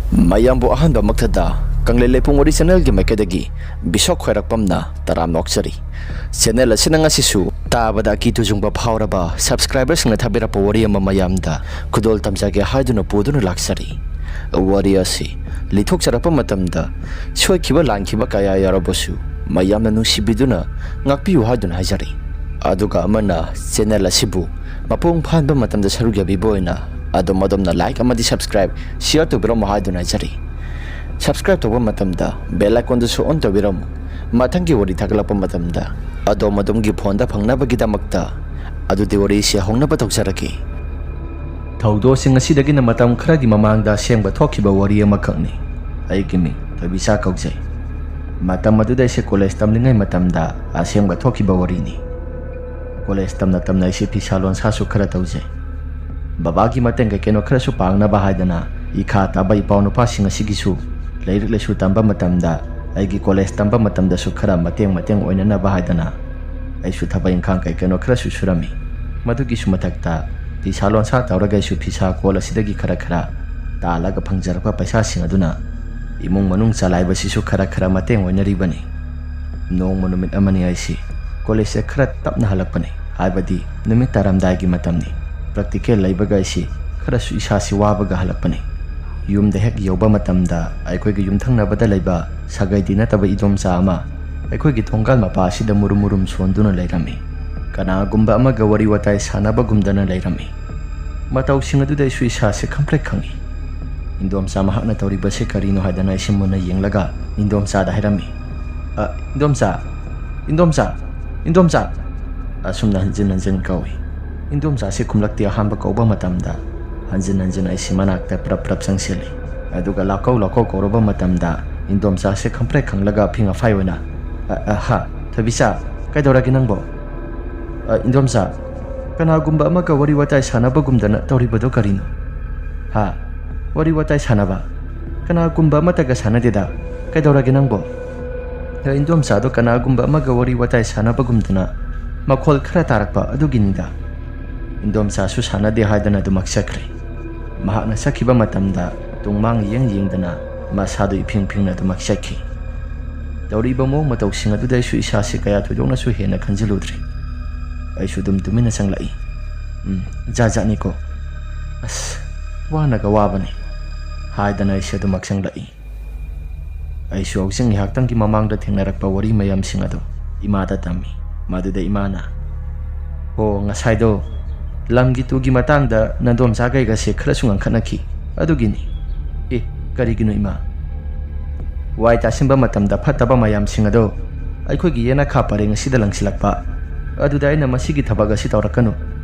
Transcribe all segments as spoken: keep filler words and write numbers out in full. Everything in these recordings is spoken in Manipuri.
ꯃꯌꯥꯝꯕꯨ ꯑꯍꯥꯟꯕꯃꯛꯇꯗ ꯀꯪꯂꯩ ꯂꯩꯄꯨꯡ ꯋꯥꯔꯤ ꯆꯦꯅꯦꯜꯒꯤ ꯃꯥꯏꯀꯩꯗꯒꯤ ꯕꯤꯁꯣꯛ ꯈ꯭ꯋꯥꯏꯔꯥꯛꯄꯝꯅ ꯇꯔꯥꯝꯅ ꯑꯣꯛꯆꯔꯤ꯫ ꯆꯦꯅꯦꯜ ꯑꯁꯤꯅ ꯉꯁꯤꯁꯨ ꯇꯥꯕꯗ ꯑꯀꯤ ꯇꯨꯖꯨꯡꯕ ꯐꯥꯎꯔꯕ ꯁꯕꯁꯀ꯭ꯔꯥꯏꯕꯔꯁꯤꯡꯅ ꯊꯥꯕꯤꯔꯛꯄ ꯋꯥꯔꯤ ꯑꯃ ꯃꯌꯥꯝꯗ ꯈꯨꯗꯣꯜ ꯇꯝꯖꯒꯦ ꯍꯥꯏꯗꯨꯅ ꯄꯨꯗꯨꯅ ꯂꯥꯛꯆꯔꯤ꯫ ꯋꯥꯔꯤ ꯑꯁꯤ ꯂꯤꯊꯣꯛꯆꯔꯛꯄ ꯃꯇꯝꯗ ꯁꯣꯏꯈꯤꯕ ꯂꯥꯟꯈꯤꯕ ꯀꯌꯥ ꯌꯥꯎꯔꯕꯁꯨ ꯃꯌꯥꯝꯅ ꯅꯨꯡꯁꯤꯕꯤꯗꯨꯅ ꯉꯥꯛꯄꯤꯌꯨ ꯍꯥꯏꯗꯨꯅ ꯍꯥꯏꯖꯔꯤ꯫ ꯑꯗꯨꯒ ꯑꯃꯅ ꯆꯦꯅꯦꯜ ꯑꯁꯤꯕꯨ ꯃꯄꯨꯡ ꯐꯥꯍꯟꯕ ꯃꯇꯝꯗ ꯁꯔꯨꯛ ꯌꯥꯕꯤꯕ ꯑꯣꯏꯅ ꯑꯗꯣꯝ ꯑꯗꯣꯝꯅ ꯂꯥꯏꯛ ꯑꯃꯗꯤ ꯁꯕꯁꯀ꯭ꯔꯥꯏꯕ, ꯁꯤꯌꯔ ꯇꯧꯕꯤꯔꯝꯃꯨ ꯍꯥꯏꯗꯨꯅ ꯍꯥꯏꯖꯔꯤ꯫ ꯁꯕꯁꯀ꯭ꯔꯥꯏꯕ ꯇꯧꯕ ꯃꯇꯝꯗ ꯕꯦꯜ ꯑꯥꯏꯀꯣꯟꯗꯨꯁꯨ ꯑꯣꯟ ꯇꯧꯕꯤꯔꯝꯃꯨ꯫ ꯃꯊꯪꯒꯤ ꯋꯥꯔꯤ ꯊꯥꯒꯠꯂꯛꯄ ꯃꯇꯝꯗ ꯑꯗꯣꯝ ꯑꯗꯣꯝꯒꯤ ꯐꯣꯟꯗ ꯐꯪꯅꯕꯒꯤꯗꯃꯛꯇ꯫ ꯑꯗꯨꯗꯤ ꯋꯥꯔꯤꯁꯤ ꯍꯧꯅꯕ ꯇꯧꯖꯔꯛꯀꯦ꯫ ꯊꯧꯗꯣꯛꯁꯤꯡ ꯑꯁꯤꯗꯒꯤꯅ ꯃꯇꯝ ꯈꯔꯒꯤ ꯃꯃꯥꯡꯗ ꯑꯁꯦꯡꯕ ꯊꯣꯛꯈꯤꯕ ꯋꯥꯔꯤ ꯑꯃꯈꯛꯅꯤ꯫ ꯑꯩꯒꯤ ꯃꯤꯡ ꯊꯣꯏꯕꯤꯆꯥ ꯀꯧꯖꯩ꯫ ꯃꯇꯝ ꯑꯗꯨꯗ ꯑꯩꯁꯦ ꯀꯣꯂꯦꯖ ꯇꯝꯂꯤꯉꯩ ꯃꯇꯝꯗ ꯑꯁꯦꯡꯕ ꯊꯣꯛꯈꯤꯕ ꯋꯥꯔꯤꯅꯤ꯫ ꯀꯣꯂꯦꯖ ꯇꯝꯅ ꯇꯝꯅ ꯑꯩꯁꯦ ꯐꯤꯁꯥ ꯂꯣꯟꯁꯥꯁꯨ ꯈꯔ ꯇꯧꯖꯩ꯫ ꯕꯕꯥꯒꯤ ꯃꯇꯦꯡ ꯀꯩ ꯀꯩꯅꯣ ꯈꯔꯁꯨ ꯄꯥꯡꯅꯕ ꯍꯥꯏꯗꯅ ꯏꯈꯥ ꯇꯥꯕ ꯏꯄꯥꯎ ꯅꯨꯄꯥꯁꯤꯡ ꯑꯁꯤꯒꯤꯁꯨ ꯂꯥꯏꯔꯤꯛ ꯂꯥꯏꯁꯨ ꯇꯝꯕ ꯃꯇꯝꯗ, ꯑꯩꯒꯤ ꯀꯣꯂꯦꯖ ꯇꯝꯕ ꯃꯇꯝꯗꯁꯨ ꯈꯔ ꯃꯇꯦꯡ ꯃꯇꯦꯡ ꯑꯣꯏꯅꯅꯕ ꯍꯥꯏꯗꯅ ꯑꯩꯁꯨ ꯊꯕꯛ ꯏꯪꯈꯥꯡ ꯀꯩ ꯀꯩꯅꯣ ꯈꯔꯁꯨ ꯁꯨꯔꯝꯃꯤ꯫ ꯃꯗꯨꯒꯤꯁꯨ ꯃꯊꯛꯇ ꯐꯤꯁꯥ ꯂꯣꯟꯁꯥ ꯇꯧꯔꯒ ꯑꯩꯁꯨ ꯐꯤꯁꯥ ꯀꯣꯜ ꯑꯁꯤꯗꯒꯤ ꯈꯔ ꯈꯔ ꯇꯥꯜꯂꯒ ꯐꯪꯖꯔꯛꯄ ꯄꯩꯁꯥꯁꯤꯡ ꯑꯗꯨꯅ ꯏꯃꯨꯡ ꯃꯅꯨꯡ ꯆꯂꯥꯏꯕꯁꯤꯁꯨ ꯈꯔ ꯈꯔ ꯃꯇꯦꯡ ꯑꯣꯏꯅꯔꯤꯕꯅꯤ꯫ ꯅꯣꯡꯃ ꯅꯨꯃꯤꯠ ꯑꯃꯅꯤ ꯑꯩꯁꯤ ꯀꯣꯂꯦꯖꯁꯦ ꯈꯔ ꯇꯞꯅ ꯍꯜꯂꯛꯄꯅꯤ, ꯍꯥꯏꯕꯗꯤ ꯅꯨꯃꯤꯠ ꯇꯥꯔꯝꯗꯥꯏꯒꯤ ꯃꯇꯝꯅꯤ꯫ ꯄ꯭ꯔꯦꯛꯇꯤꯀꯦꯜ ꯂꯩꯕꯒ ꯑꯩꯁꯤ ꯈꯔꯁꯨ ꯏꯁꯥꯁꯤ ꯋꯥꯕꯒ ꯍꯜꯂꯛꯄꯅꯤ꯫ ꯌꯨꯝꯗ ꯍꯦꯛ ꯌꯧꯕ ꯃꯇꯝꯗ ꯑꯩꯈꯣꯏꯒꯤ ꯌꯨꯝꯊꯪꯅꯕꯗ ꯂꯩꯕ ꯁꯥꯒꯩꯗꯤ ꯅꯠꯇꯕ ꯏꯗꯣꯝꯆꯥ ꯑꯃ ꯑꯩꯈꯣꯏꯒꯤ ꯊꯣꯡꯒꯥꯜ ꯃꯄꯥ ꯑꯁꯤꯗ ꯃꯨꯔꯨꯝ ꯃꯨꯔꯨꯝ ꯁꯣꯟꯗꯨꯅ ꯂꯩꯔꯝꯃꯤ꯫ ꯀꯅꯥꯒꯨꯝꯕ ꯑꯃꯒ ꯋꯥꯔꯤ ꯋꯥꯇꯥꯏ ꯁꯥꯟꯅꯕꯒꯨꯝꯗꯅ ꯂꯩꯔꯝꯃꯤ꯫ ꯃꯇꯧꯁꯤꯡ ꯑꯗꯨꯗ ꯑꯩꯁꯨ ꯏꯁꯥꯁꯦ ꯈꯪꯄ꯭ꯔꯦꯛ ꯈꯪꯉꯤ꯫ ꯏꯟꯗꯣꯝꯆꯥ ꯃꯍꯥꯛꯅ ꯇꯧꯔꯤꯕꯁꯦ ꯀꯔꯤꯅꯣ ꯍꯥꯏꯗꯅ ꯑꯩꯁꯦ ꯃꯨꯟꯅ ꯌꯦꯡꯂꯒ ꯏꯟꯗꯣꯝꯆꯥꯗ ꯍꯥꯏꯔꯝꯃꯤ, "ꯑ, ꯏꯟꯗꯣꯝꯆꯥ, ꯏꯟꯗꯣꯝꯆꯥ, ꯏꯟꯗꯣꯝꯆꯥ!" ꯑꯁꯨꯝꯅ ꯍꯟꯖꯤꯟ ꯍꯟꯖꯤꯟ ꯀꯧꯏ꯫ ꯏꯟꯗꯣꯝꯆꯥꯁꯤ ꯈꯨꯝꯂꯛꯇꯦ꯫ ꯑꯍꯥꯟꯕ ꯀꯧꯕ ꯃꯇꯝꯗ ꯍꯟꯖꯤꯟ ꯍꯟꯖꯤꯟ ꯑꯩꯁꯤ ꯃꯅꯥꯛꯇ ꯄ꯭ꯔꯞ ꯄ꯭ꯔꯞ ꯆꯪꯁꯤꯜꯂꯤ꯫ ꯑꯗꯨꯒ ꯂꯥꯛꯀꯧ ꯂꯥꯛꯀꯧ ꯀꯧꯔꯕ ꯃꯇꯝꯗ ꯏꯟꯗꯣꯝꯆꯥꯁꯦ ꯈꯪꯄ꯭ꯔꯦꯛ ꯈꯪꯂꯒ ꯑꯐꯤꯡ ꯑꯐꯥꯏ ꯑꯣꯏꯅ, "ꯑ, ꯑ, ꯍꯥ, ꯊꯣꯏꯕꯤꯆꯥ, ꯀꯩꯗꯧꯔꯒꯦ ꯅꯪꯕꯣ? ꯑ, ꯏꯟꯗꯣꯝꯆꯥ, ꯀꯅꯥꯒꯨꯝꯕ ꯑꯃꯒ ꯋꯥꯔꯤ ꯋꯥꯇꯥꯏ ꯁꯥꯟꯅꯕꯒꯨꯝꯗꯅ ꯇꯧꯔꯤꯕꯗꯣ ꯀꯔꯤꯅꯣ? ꯍꯥ? ꯋꯥꯔꯤ ꯋꯥꯇꯥꯏ ꯁꯥꯟꯅꯕ? ꯀꯅꯥꯒꯨꯝꯕ ꯑꯃꯠꯇꯒ ꯁꯥꯟꯅꯗꯦꯗ꯫ ꯀꯩꯗꯧꯔꯒꯦ ꯅꯪꯕꯣ?" ꯑ, ꯏꯟꯗꯣꯝꯆꯥꯗꯣ ꯀꯅꯥꯒꯨꯝꯕ ꯑꯃꯒ ꯋꯥꯔꯤ ꯋꯥꯇꯥꯏ ꯁꯥꯟꯅꯕꯒꯨꯝꯗꯅ ꯃꯈꯣꯜ ꯈꯔ ꯇꯥꯔꯛꯄ ꯑꯗꯨꯒꯤꯅꯤꯗ꯫ ꯏꯟꯗꯣꯝꯆꯥꯁꯨ ꯁꯥꯟꯅꯗꯦ ꯍꯥꯏꯗꯅ ꯑꯗꯨꯃꯛ ꯆꯠꯈ꯭ꯔꯦ꯫ ꯃꯍꯥꯛꯅ ꯆꯠꯈꯤꯕ ꯃꯇꯝꯗ ꯇꯨꯡꯃꯥꯡ ꯌꯦꯡ ꯌꯦꯡꯗꯅ ꯃꯁꯥꯗꯨ ꯏꯐꯤꯡ ꯐꯤꯡꯅ ꯑꯗꯨꯃꯛ ꯆꯠꯈꯤ꯫ ꯇꯧꯔꯤꯕ ꯃꯑꯣꯡ ꯃꯇꯧꯁꯤꯡ ꯑꯗꯨꯗ ꯑꯩꯁꯨ ꯏꯁꯥꯁꯤ ꯀꯌꯥ ꯊꯣꯏꯗꯣꯛꯅꯁꯨ ꯍꯦꯟꯅ ꯈꯟꯖꯤꯜꯂꯨꯗ꯭ꯔꯦ꯫ ꯑꯩꯁꯨ ꯑꯗꯨꯝ ꯇꯨꯃꯤꯟꯅ ꯆꯪꯂꯛꯏ꯫ "ꯎꯝ, ꯖꯥꯠ ꯖꯥꯠꯅꯤꯀꯣ꯫ ꯑꯁ, ꯋꯥꯅꯒ ꯋꯥꯕꯅꯤ," ꯍꯥꯏꯗꯅ ꯑꯩꯁꯦ ꯑꯗꯨꯃꯛ ꯆꯪꯂꯛꯏ꯫ ꯑꯩꯁꯨ ꯍꯧꯖꯤꯛ ꯉꯥꯏꯍꯥꯛꯇꯪꯒꯤ ꯃꯃꯥꯡꯗ ꯊꯦꯡꯅꯔꯛꯄ ꯋꯥꯔꯤ ꯃꯌꯥꯝꯁꯤꯡ ꯑꯗꯨ ꯏꯃꯥꯗ ꯇꯝꯃꯤ꯫ ꯃꯗꯨꯗ ꯏꯃꯥꯅ, "ꯍꯣ, ꯉꯁꯥꯏꯗꯣ ꯂꯝꯒꯤ ꯇꯨꯒꯤ ꯃꯇꯥꯡꯗ ꯅꯟꯗꯣꯝꯆꯥ ꯀꯩꯒꯁꯦ ꯈꯔꯁꯨ ꯉꯥꯡꯈꯠꯅꯈꯤ꯫ ꯑꯗꯨꯒꯤꯅꯤ꯫" "ꯑꯦ, ꯀꯔꯤꯒꯤꯅꯣ ꯏꯃꯥ?" "ꯋꯥꯏ ꯇꯥꯁꯤꯟꯕ ꯃꯇꯝꯗ ꯐꯠꯇꯕ ꯃꯌꯥꯝꯁꯤꯡ ꯑꯗꯣ ꯑꯩꯈꯣꯏꯒꯤ ꯌꯦꯅꯈꯥ ꯄꯔꯦꯡ ꯑꯁꯤꯗ ꯂꯪꯁꯤꯜꯂꯛꯄ꯫ ꯑꯗꯨꯗ ꯑꯩꯅ ꯃꯁꯤꯒꯤ ꯊꯕꯛ ꯑꯁꯤ ꯇꯧꯔꯛꯀꯅꯨ,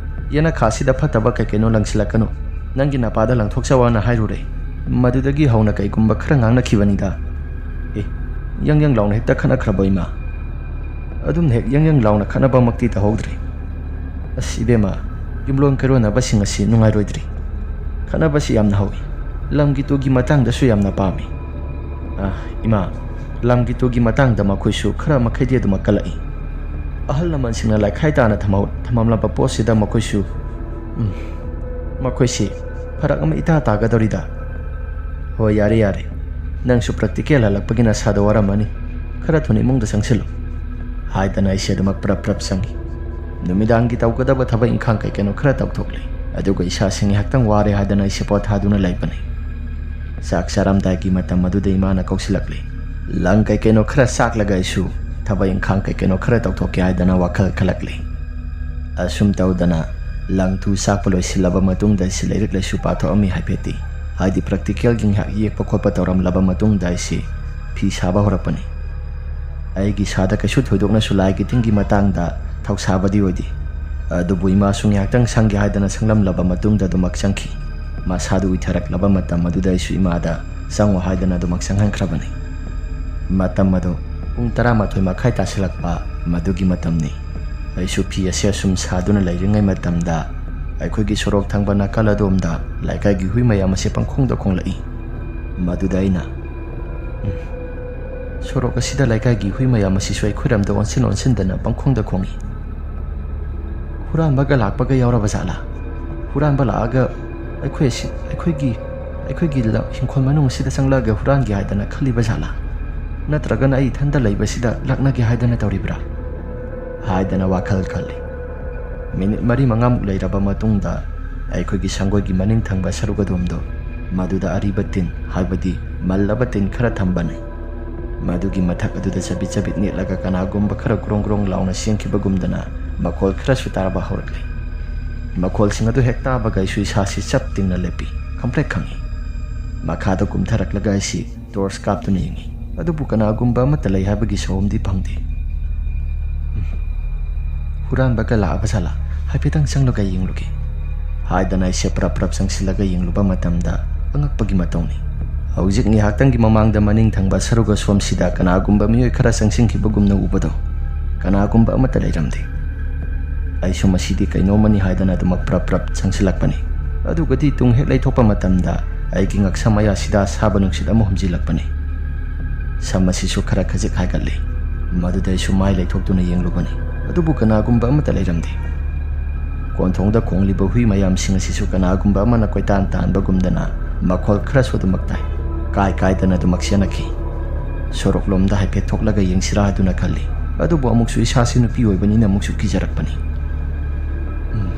ꯌꯦꯅꯈꯥ ꯑꯁꯤꯗ ꯐꯠꯇꯕ ꯀꯩ ꯀꯩꯅꯣ ꯂꯪꯁꯤꯜꯂꯛꯀꯅꯨ, ꯅꯪꯒꯤ ꯅꯄꯥꯗ ꯂꯪꯊꯣꯛꯆꯧꯅ ꯍꯥꯏꯔꯨꯔꯦ꯫ ꯃꯗꯨꯗꯒꯤ ꯍꯧꯅ ꯀꯩꯒꯨꯝꯕ ꯈꯔ ꯉꯥꯡꯅꯈꯤꯕꯅꯤꯗ꯫" "ꯑꯦ, ꯌꯪ ꯌꯪ ꯂꯥꯎꯅ ꯍꯦꯛꯇ ꯈꯠꯅꯈ꯭ꯔꯕꯣ ꯏꯃꯥ?" "ꯑꯗꯨꯝꯅ ꯍꯦꯛ ꯌꯪ ꯌꯪ ꯂꯥꯎꯅ ꯈꯠꯅꯕꯃꯛꯇꯤ ꯇꯧꯍꯧꯗ꯭ꯔꯦ꯫ ꯑꯁ ꯏꯕꯦꯝꯃ, ꯌꯨꯝꯂꯣꯟ ꯀꯩꯔꯣꯟꯅꯕꯁꯤꯡ ꯑꯁꯤ ꯅꯨꯡꯉꯥꯏꯔꯣꯏꯗ꯭ꯔꯤ꯫ ꯈꯠꯅꯕꯁꯤ ꯌꯥꯝꯅ ꯍꯧꯏ꯫ ꯂꯝꯒꯤ ꯇꯨꯒꯤ ꯃꯇꯥꯡꯗꯁꯨ ꯌꯥꯝꯅ ꯄꯥꯝꯃꯤ꯫ ꯑ, ꯏꯃꯥ, ꯂꯝꯒꯤ ꯇꯨꯒꯤ ꯃꯇꯥꯡꯗ ꯃꯈꯣꯏꯁꯨ ꯈꯔ ꯃꯈꯩꯗꯤ ꯑꯗꯨꯃꯛ ꯀꯜꯂꯛꯏ꯫ ꯑꯍꯜ ꯂꯃꯟꯁꯤꯡꯅ ꯂꯥꯏꯈꯥꯏ ꯇꯥꯅ ꯊꯝꯍꯧ-, ꯊꯝꯃꯝꯂꯕ ꯄꯣꯠꯁꯤꯗ ꯃꯈꯣꯏꯁꯨ, ꯎꯝ, ꯃꯈꯣꯏꯁꯤ ꯐꯔꯛ ꯑꯃ ꯏꯇꯥ ꯇꯥꯒꯗꯧꯔꯤꯗ꯫" "ꯍꯣꯏ, ꯌꯥꯔꯦ, ꯌꯥꯔꯦ꯫ ꯅꯪꯁꯨ ꯄ꯭ꯔꯦꯛꯇꯤꯀꯦꯜ ꯍꯜꯂꯛꯄꯒꯤ ꯅꯁꯥꯗꯣ ꯋꯥꯔꯝꯃꯅꯤ꯫ ꯈꯔ ꯊꯨꯅ ꯏꯃꯨꯡꯗ ꯆꯪꯁꯤꯜꯂꯨ," ꯍꯥꯏꯗꯅ ꯑꯩꯁꯦ ꯑꯗꯨꯃꯛ ꯄ꯭ꯔꯞ ꯄ꯭ꯔꯞ ꯆꯪꯉꯤ꯫ ꯅꯨꯃꯤꯗꯥꯡꯒꯤ ꯇꯧꯒꯗꯕ ꯊꯕꯛ ꯏꯪꯈꯥꯡ ꯀꯩ ꯀꯩꯅꯣ ꯈꯔ ꯇꯧꯊꯣꯛꯂꯦ꯫ ꯑꯗꯨꯒ ꯏꯁꯥꯁꯤ ꯉꯥꯏꯍꯥꯛꯇꯪ ꯋꯥꯔꯦ ꯍꯥꯏꯗꯅ ꯑꯩꯁꯦ ꯄꯣꯊꯥꯗꯨꯅ ꯂꯩꯕꯅꯤ꯫ ꯆꯥꯛ ꯆꯥꯔꯝꯗꯥꯏꯒꯤ ꯃꯇꯝ ꯑꯗꯨꯗ ꯏꯃꯥꯅ ꯀꯧꯁꯤꯜꯂꯛꯂꯦ꯫ ꯂꯪ ꯀꯩ ꯀꯩꯅꯣ ꯈꯔ ꯆꯥꯛꯂꯒ ꯑꯩꯁꯨ ꯊꯕꯛ ꯏꯪꯈꯥꯡ ꯀꯩ ꯀꯩꯅꯣ ꯈꯔ ꯇꯧꯊꯣꯛꯀꯦ ꯍꯥꯏꯗꯅ ꯋꯥꯈꯜ ꯈꯜꯂꯛꯂꯦ꯫ ꯑꯁꯨꯝ ꯇꯧꯗꯅ ꯂꯪ ꯇꯨ ꯆꯥꯛꯄ ꯂꯣꯏꯁꯤꯜꯂꯕ ꯃꯇꯨꯡꯗ ꯑꯩꯁꯦ ꯂꯥꯏꯔꯤꯛ ꯂꯥꯏꯁꯨ ꯄꯥꯊꯣꯛꯑꯝꯃꯤ ꯍꯥꯏꯐꯦꯠꯇꯤ꯫ ꯍꯥꯏꯗꯤ ꯄ꯭ꯔꯦꯛꯇꯤꯀꯦꯜꯒꯤ ꯉꯥꯏꯍꯥꯛ ꯌꯦꯛꯄ ꯈꯣꯠꯄ ꯇꯧꯔꯝꯂꯕ ꯃꯇꯨꯡꯗ ꯑꯩꯁꯦ ꯐꯤ ꯁꯥꯕ ꯍꯧꯔꯛꯄꯅꯤ꯫ ꯑꯩꯒꯤ ꯏꯁꯥꯗ ꯀꯩꯁꯨ ꯊꯣꯏꯗꯣꯛꯅꯁꯨ ꯂꯥꯏꯒꯤ ꯇꯤꯟꯒꯤ ꯃꯇꯥꯡꯗ ꯊꯧꯁꯥꯕꯗꯤ ꯑꯣꯏꯗꯦ꯫ ꯑꯗꯨꯕꯨ ꯏꯃꯥꯁꯨ ꯉꯥꯏꯍꯥꯛꯇꯪ ꯁꯪꯒꯦ ꯍꯥꯏꯗꯅ ꯁꯪꯂꯝꯂꯕ ꯃꯇꯨꯡꯗ ꯑꯗꯨꯃꯛ ꯆꯪꯈꯤ꯫ ꯃꯁꯥꯗꯨ ꯎꯏꯊꯔꯛꯂꯕ ꯃꯇꯝ ꯑꯗꯨꯗ ꯑꯩꯁꯨ ꯏꯃꯥꯗ ꯆꯪꯉꯨ ꯍꯥꯏꯗꯅ ꯑꯗꯨꯃꯛ ꯆꯪꯍꯟꯈ꯭ꯔꯕꯅꯤ꯫ ꯃꯇꯝ ꯑꯗꯨ ꯄꯨꯡ ꯇꯔꯥꯃꯥꯊꯣꯏ ꯃꯈꯥꯏ ꯇꯥꯁꯤꯜꯂꯛꯄ ꯃꯗꯨꯒꯤ ꯃꯇꯝꯅꯤ꯫ ꯑꯩꯁꯨ ꯐꯤ ꯑꯁꯦ ꯑꯁꯨꯝ ꯁꯥꯗꯨꯅ ꯂꯩꯔꯤꯉꯩ ꯃꯇꯝꯗ ꯑꯩꯈꯣꯏꯒꯤ ꯁꯣꯔꯣꯛ ꯊꯪꯕ ꯅꯥꯀꯜ ꯑꯗꯣꯝꯗ ꯂꯩꯀꯥꯏꯒꯤ ꯍꯨꯏ ꯃꯌꯥꯝ ꯑꯁꯦ ꯄꯪꯈꯣꯡꯗ ꯈꯣꯡꯂꯛꯏ꯫ ꯃꯗꯨꯗ ꯑꯩꯅ, "ꯎꯝ, ꯁꯣꯔꯣꯛ ꯑꯁꯤꯗ ꯂꯩꯀꯥꯏꯒꯤ ꯍꯨꯏ ꯃꯌꯥꯝ ꯑꯁꯤꯁꯨ ꯑꯩꯈꯣꯏꯔꯝꯗ ꯑꯣꯟꯁꯤꯟ ꯑꯣꯟꯁꯤꯟꯗꯅ ꯄꯪꯈꯣꯡꯗ ꯈꯣꯡꯏ꯫ ꯍꯨꯔꯥꯟꯕꯒ ꯂꯥꯛꯄꯒ ꯌꯥꯎꯔꯕ ꯖꯥꯠꯂꯥ? ꯍꯨꯔꯥꯟꯕ ꯂꯥꯛꯑꯒ ꯑꯩꯈꯣꯏ ꯑꯁꯤ, ꯑꯩꯈꯣꯏꯒꯤ ꯑꯩꯈꯣꯏꯒꯤ ꯂ-, ꯏꯪꯈꯣꯜ ꯃꯅꯨꯡ ꯑꯁꯤꯗ ꯆꯪꯂꯛꯑꯒ ꯍꯨꯔꯥꯟꯒꯦ ꯍꯥꯏꯗꯅ ꯈꯜꯂꯤꯕ ꯖꯥꯠꯂꯥ? ꯅꯠꯇ꯭ꯔꯒꯅ ꯑꯩ ꯏꯊꯟꯇ ꯂꯩꯕꯁꯤꯗ ꯂꯥꯛꯅꯒꯦ ꯍꯥꯏꯗꯅ ꯇꯧꯔꯤꯕ꯭ꯔꯥ?" ꯍꯥꯏꯗꯅ ꯋꯥꯈꯜ ꯈꯜꯂꯤ꯫ ꯃꯤꯅꯤꯠ ꯃꯔꯤ ꯃꯉꯥꯃꯨꯛ ꯂꯩꯔꯕ ꯃꯇꯨꯡꯗ ꯑꯩꯈꯣꯏꯒꯤ ꯁꯪꯒꯣꯏꯒꯤ ꯃꯅꯤꯡ ꯊꯪꯕ ꯁꯔꯨꯛ ꯑꯗꯣꯝꯗꯣ, ꯃꯗꯨꯗ ꯑꯔꯤꯕ ꯇꯤꯟ, ꯍꯥꯏꯕꯗꯤ ꯃꯜꯂꯕ ꯇꯤꯟ ꯈꯔ ꯊꯝꯕꯅꯤ꯫ ꯃꯗꯨꯒꯤ ꯃꯊꯛ ꯑꯗꯨꯗ ꯆꯕꯤꯠ ꯆꯕꯤꯠ ꯅꯦꯠꯂꯒ ꯀꯅꯥꯒꯨꯝꯕ ꯈꯔ ꯒ꯭ꯔꯣꯡ ꯒ꯭ꯔꯣꯡ ꯂꯥꯎꯅ ꯆꯦꯟꯈꯤꯕꯒꯨꯝꯗꯅ ꯃꯈꯣꯜ ꯈꯔꯁꯨ ꯇꯥꯕ ꯍꯧꯔꯛꯂꯤ꯫ ꯃꯈꯣꯜꯁꯤꯡ ꯑꯗꯨ ꯍꯦꯛ ꯇꯥꯕꯒ ꯑꯩꯁꯨ ꯏꯁꯥꯁꯤ ꯆꯞ ꯇꯤꯡꯅ ꯂꯦꯞꯄꯤ꯫ ꯈꯪꯄ꯭ꯔꯦꯛ ꯈꯪꯉꯤ꯫ ꯃꯈꯥꯗ ꯀꯨꯝꯊꯔꯛꯂꯒ ꯑꯩꯁꯤ ꯇꯣꯔꯆ ꯀꯥꯞꯇꯨꯅ ꯌꯦꯡꯉꯤ꯫ ꯑꯗꯨꯕꯨ ꯀꯅꯥꯒꯨꯝꯕ ꯑꯃꯠꯇ ꯂꯩ ꯍꯥꯏꯕꯒꯤ ꯁꯑꯣꯝꯗꯤ ꯐꯪꯗꯦ꯫ ꯎꯝ꯫ ꯍꯨꯔꯥꯟꯕꯒ ꯂꯥꯛꯑꯕ ꯖꯥꯠꯂꯥ? ꯍꯥꯏꯐꯦꯠꯇꯪ ꯆꯪꯂꯒ ꯌꯦꯡꯂꯨꯒꯦ꯫ ꯍꯥꯏꯗꯅ ꯑꯩꯁꯦ ꯄ꯭ꯔꯞ ꯄ꯭ꯔꯞ ꯆꯪꯁꯤꯜꯂꯒ ꯌꯦꯡꯂꯨꯕ ꯃꯇꯝꯗ ꯑꯉꯛꯄꯒꯤ ꯃꯇꯧꯅꯤ꯫ ꯍꯧꯖꯤꯛ ꯉꯥꯏꯍꯥꯛꯇꯪꯒꯤ ꯃꯃꯥꯡꯗ ꯃꯅꯤꯡ ꯊꯪꯕ ꯁꯔꯨꯛ ꯑꯁꯣꯝꯁꯤꯗ ꯀꯅꯥꯒꯨꯝꯕ ꯃꯤꯑꯣꯏ ꯈꯔ ꯆꯪꯁꯤꯟꯈꯤꯕꯒꯨꯝꯅ ꯎꯕꯗꯣ, ꯀꯅꯥꯒꯨꯝꯕ ꯑꯃꯠꯇ ꯂꯩꯔꯝꯗꯦ꯫ ꯑꯩꯁꯨ ꯃꯁꯤꯗꯤ ꯀꯩꯅꯣꯝꯃꯅꯤ ꯍꯥꯏꯗꯅ ꯑꯗꯨꯃꯛ ꯄ꯭ꯔꯞ ꯄ꯭ꯔꯞ ꯆꯪꯁꯤꯜꯂꯛꯄꯅꯤ꯫ ꯑꯗꯨꯒꯗꯤ ꯇꯨꯡ ꯍꯦꯛ ꯂꯩꯊꯣꯛꯄ ꯃꯇꯝꯗ ꯑꯩꯒꯤ ꯉꯛꯁꯝ ꯃꯌꯥꯁꯤꯗ ꯑꯁꯥꯕ ꯅꯨꯡꯁꯤꯠ ꯑꯃ ꯍꯨꯝꯖꯤꯜꯂꯛꯄꯅꯤ꯫ ꯁꯝ ꯑꯁꯤꯁꯨ ꯈꯔ ꯈꯖꯤꯛ ꯍꯥꯏꯒꯠꯂꯤ꯫ ꯃꯗꯨꯗ ꯑꯩꯁꯨ ꯃꯥꯏ ꯂꯩꯊꯣꯛꯇꯨꯅ ꯌꯦꯡꯂꯨꯕꯅꯤ꯫ ꯑꯗꯨꯕꯨ ꯀꯅꯥꯒꯨꯝꯕ ꯑꯃꯠꯇ ꯂꯩꯔꯝꯗꯦ꯫ ꯀꯣꯟꯊꯣꯡꯗ ꯈꯣꯡꯂꯤꯕ ꯍꯨꯏ ꯃꯌꯥꯝꯁꯤꯡ ꯑꯁꯤꯁꯨ ꯀꯅꯥꯒꯨꯝꯕ ꯑꯃꯅ ꯀꯣꯏꯇꯥꯟ ꯇꯥꯟꯕꯒꯨꯝꯗꯅ ꯃꯈꯣꯜ ꯈꯔꯁꯨ ꯑꯗꯨꯃꯛ ꯇꯥꯏ꯫ ꯀꯥꯏ ꯀꯥꯏꯗꯅ ꯑꯗꯨꯃꯛ ꯆꯦꯜꯂꯛꯈꯤ꯫ ꯁꯣꯔꯣꯛꯂꯣꯝꯗ ꯍꯥꯏꯐꯦꯠ ꯊꯣꯛꯂꯒ ꯌꯦꯡꯁꯤꯔꯥ ꯍꯥꯏꯗꯨꯅ ꯈꯜꯂꯤ꯫ ꯑꯗꯨꯕꯨ ꯑꯃꯨꯛꯁꯨ ꯏꯁꯥꯁꯤ ꯅꯨꯄꯤ ꯑꯣꯏꯕꯅꯤꯅ ꯑꯃꯨꯛꯁꯨ ꯀꯤꯖꯔꯛꯄꯅꯤ꯫ ꯎꯝ꯫